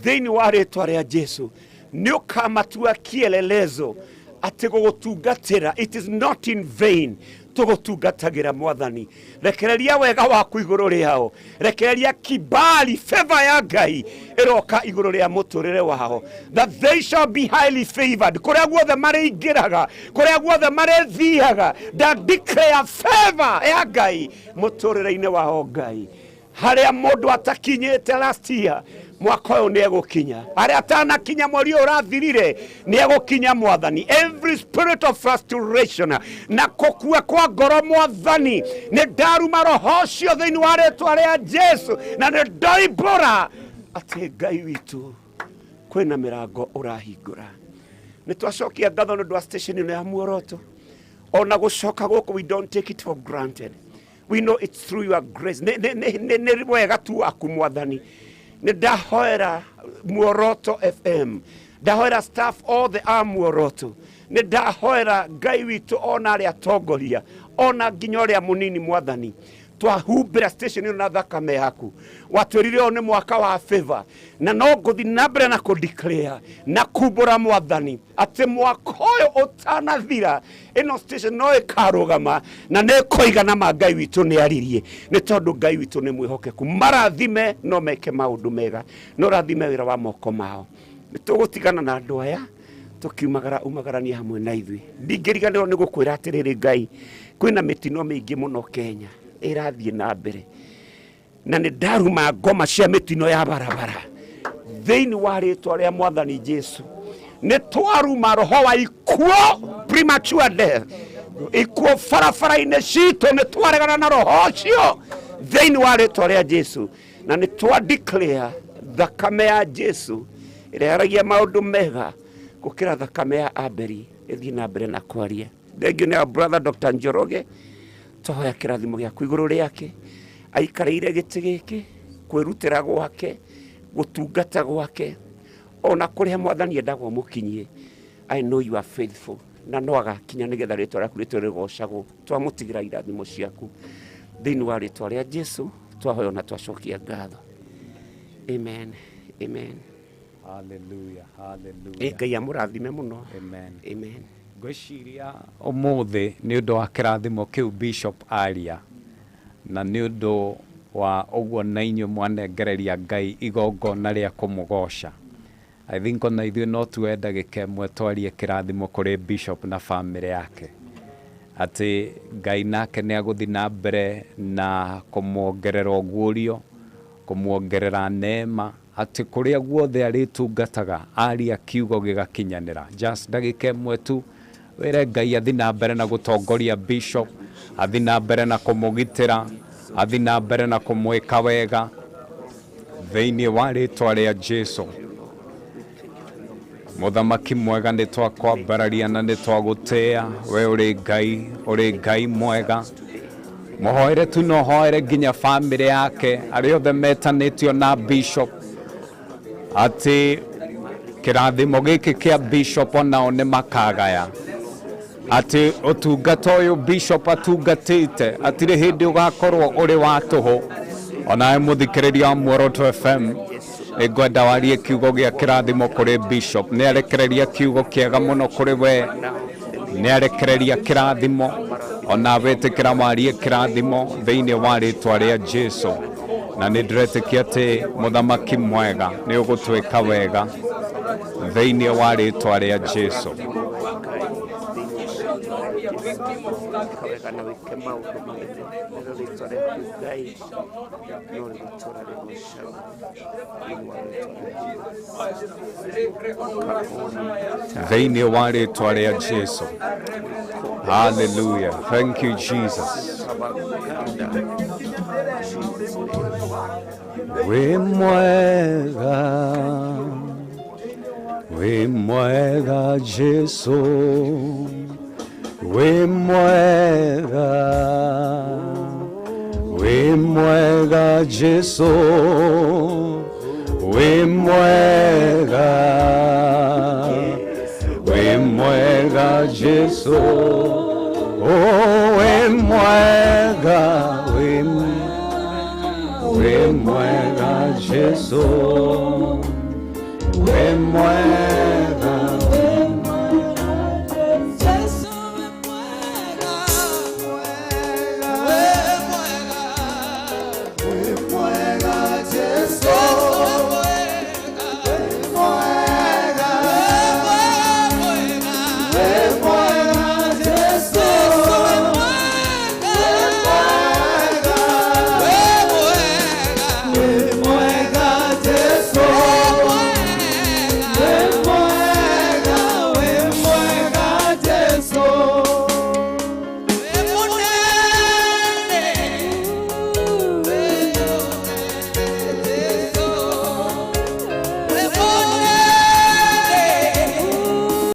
thĩinĩ wa rĩtwa rĩa Jesu. Nĩ ũkamatua kielelezo atĩ gũgũtungatĩra it is not in vain, tũgũtungatagĩra Mwathani. Rekereria wega waku igũrũ rĩao, rekereria kibali, favor ya Ngai ĩroka igũrũ rĩa mũtũrĩre wao, that they shall be highly favored kũrĩa guothe marĩingĩraga, kũrĩa guothe marĩthiaga. Nda declare favor ya Ngai mũtũrĩre-inĩ wao. Ngai, harĩa mũndũ atakinyĩte last year, mwaka ũyũ nĩ egũkinya. Harĩa atanakinya mweri ũyũ ũrathirire, nĩ egũkinya. Mwathani, every spirit of frustration na kũkua kwa ngoro, Mwathani, nĩ ndaruma roho ũcio thĩinĩ wa rĩtwa rĩa Jesu, na nĩ ndoimbũra atĩ Ngai witũ kwĩna mĩrango ũrahingũra. Nĩ twacokia ngatho nĩ ũndũ wa station ĩno ya Muoroto, ona gũcoka gũkũ. We don't take it for granted. We know it's through your grace. Nĩ wega tu waku, Mwathani. Nĩ ndahoera Muoroto FM, ndahoera staff othe a Muoroto, nĩ ndahoera Ngai witũ ona arĩa atongoria, ona nginya ũrĩa mũnini. Mwathani, twahumbĩra station ĩno na thakame yaku. Watwĩrire ũyũ nĩ mwaka wa favor, na no ngũthi na mbere na kũ declare na kumbũra, Mwathani, atĩ mwaka ũyũ ũtanathira ĩno station no ĩkarũgama na nĩ ĩkoiga ma Ngai witũ nĩ aririe, nĩ tondũ Ngai witũ nĩ mwĩhokeku. Marathime no meke maũndũ mega, no rathime wĩra wa moko mao. Nĩ tũgũtigana na andũ aya tũkiumagara umagarania hamwe na ithuĩ. Ndingĩriganĩrwo nĩ gũkwĩra atĩrĩrĩ, Ngai, kwĩna mĩtino mĩingĩ mũno Kenya ĩrathiĩ na mbere, na nĩ ndaruma ngoma cia mĩtino ya barabara thĩinĩ wa rĩtwa rĩa Mwathani Jesu. Nĩ twaruma roho wa ikuo, premature death, ikuo barabara-inĩ citũ. Nĩ twaregana na roho ũcio thĩinĩ wa rĩtwa rĩa Jesu, na nĩ twa declare thakame ya Jesu ĩrĩa yaragia maũndũ mega gũkĩra thakame ya Abeli ĩthiĩ na mbere na kwaria. Thengiũ nĩ our brother Dr. Njoroge. Twahoya kĩrathimo gĩaku igũrũ rĩake, aikarĩire gĩtĩ gĩkĩ, kwĩrutĩra gwake, gũtungata gwake, ona kũrĩa Mwathani endagwo mũkinyie. I know you are faithful, na no agakinya nĩgetha rĩtwa rĩaku rĩtwe rĩgocagwo. Twamũtigĩra irathimo ciaku thĩinĩ wa rĩtwa rĩa Jesu. Twahoya na twacokia ngatho. Amen, amen. Hallelujah, hallelujah. Ĩ Ngai amũrathime mũno. Amen. Amen. Ngwĩciria ũmũthĩ nĩ ũndũ wa kĩrathimo kĩu Bishop aria, na nĩ ũndũ wa ũguo na inyuĩ mwanengereria Ngai igongona rĩa kũmũgoca, I think ona ithuĩ no tuoe ndagĩka ĩmwe twarie kĩrathimo kũrĩ Bishop na famĩlĩ yake, atĩ Ngai nake nĩ agũthiĩ na mbere na kũmuongerera ũguũrio, kũmuongerera neema, atĩ kũrĩa guothe arĩtungataga aria kiugo gĩgakinyanĩra. Just ndagĩka ĩmwe tu wĩre Ngai athi na mbere na gũtongoria Bishop, athi na mbere na kũmũgitĩra, athi na mbere na kũmwĩka wega thĩinĩ wa rĩtwa rĩa Jesu. Mũthamaki mwega, nĩ twakwambararia na nĩ twagũtĩĩa. We ũrĩ Ngai, ũrĩ Ngai mwega. Mũhoere tu, no hoere nginya famĩlĩ yake, arĩa othe metanĩtio na Bishop, atĩ kĩrathimo gĩkĩ kĩa Bishop onao nĩ makagaya, atĩ ũtungata ũyũ Bishop atungatĩte atirĩ hĩndĩ ũgakorwo ũrĩ wa tũhũ. Onawe mũthikĩrĩria wa Muoroto FM, nĩngwenda warie kiugo gĩa kĩrathimo kũrĩ Bishop. Nĩ arekereria kiugo kĩega mũno kũrĩ we, nĩ arekereria kĩrathimo. Ona wĩtĩkĩra warie kĩrathimo thĩinĩ wa rĩtwa rĩa Jesu, na nĩ ndĩretĩkia atĩ mũthamaki mwega nĩ ũgũtwĩka wega thĩinĩ wa rĩtwa rĩa Jesu. Ĩka wega na wĩke maũndũ manene nĩrĩo rĩtwa rĩaku Ngai no rĩgũtũra rĩgocagwo thĩinĩ wa rĩtwa rĩa Thĩinĩ wa rĩtwa rĩa Jesu. Hallelujah. Thank you, Jesus. Wĩ mwega, wĩ mwega Jesu, wĩ mwega, wĩ mwega Jesu, wĩ mwega, wĩ mwega Jesu, oh wĩ mwega, wĩ mwega Jesu.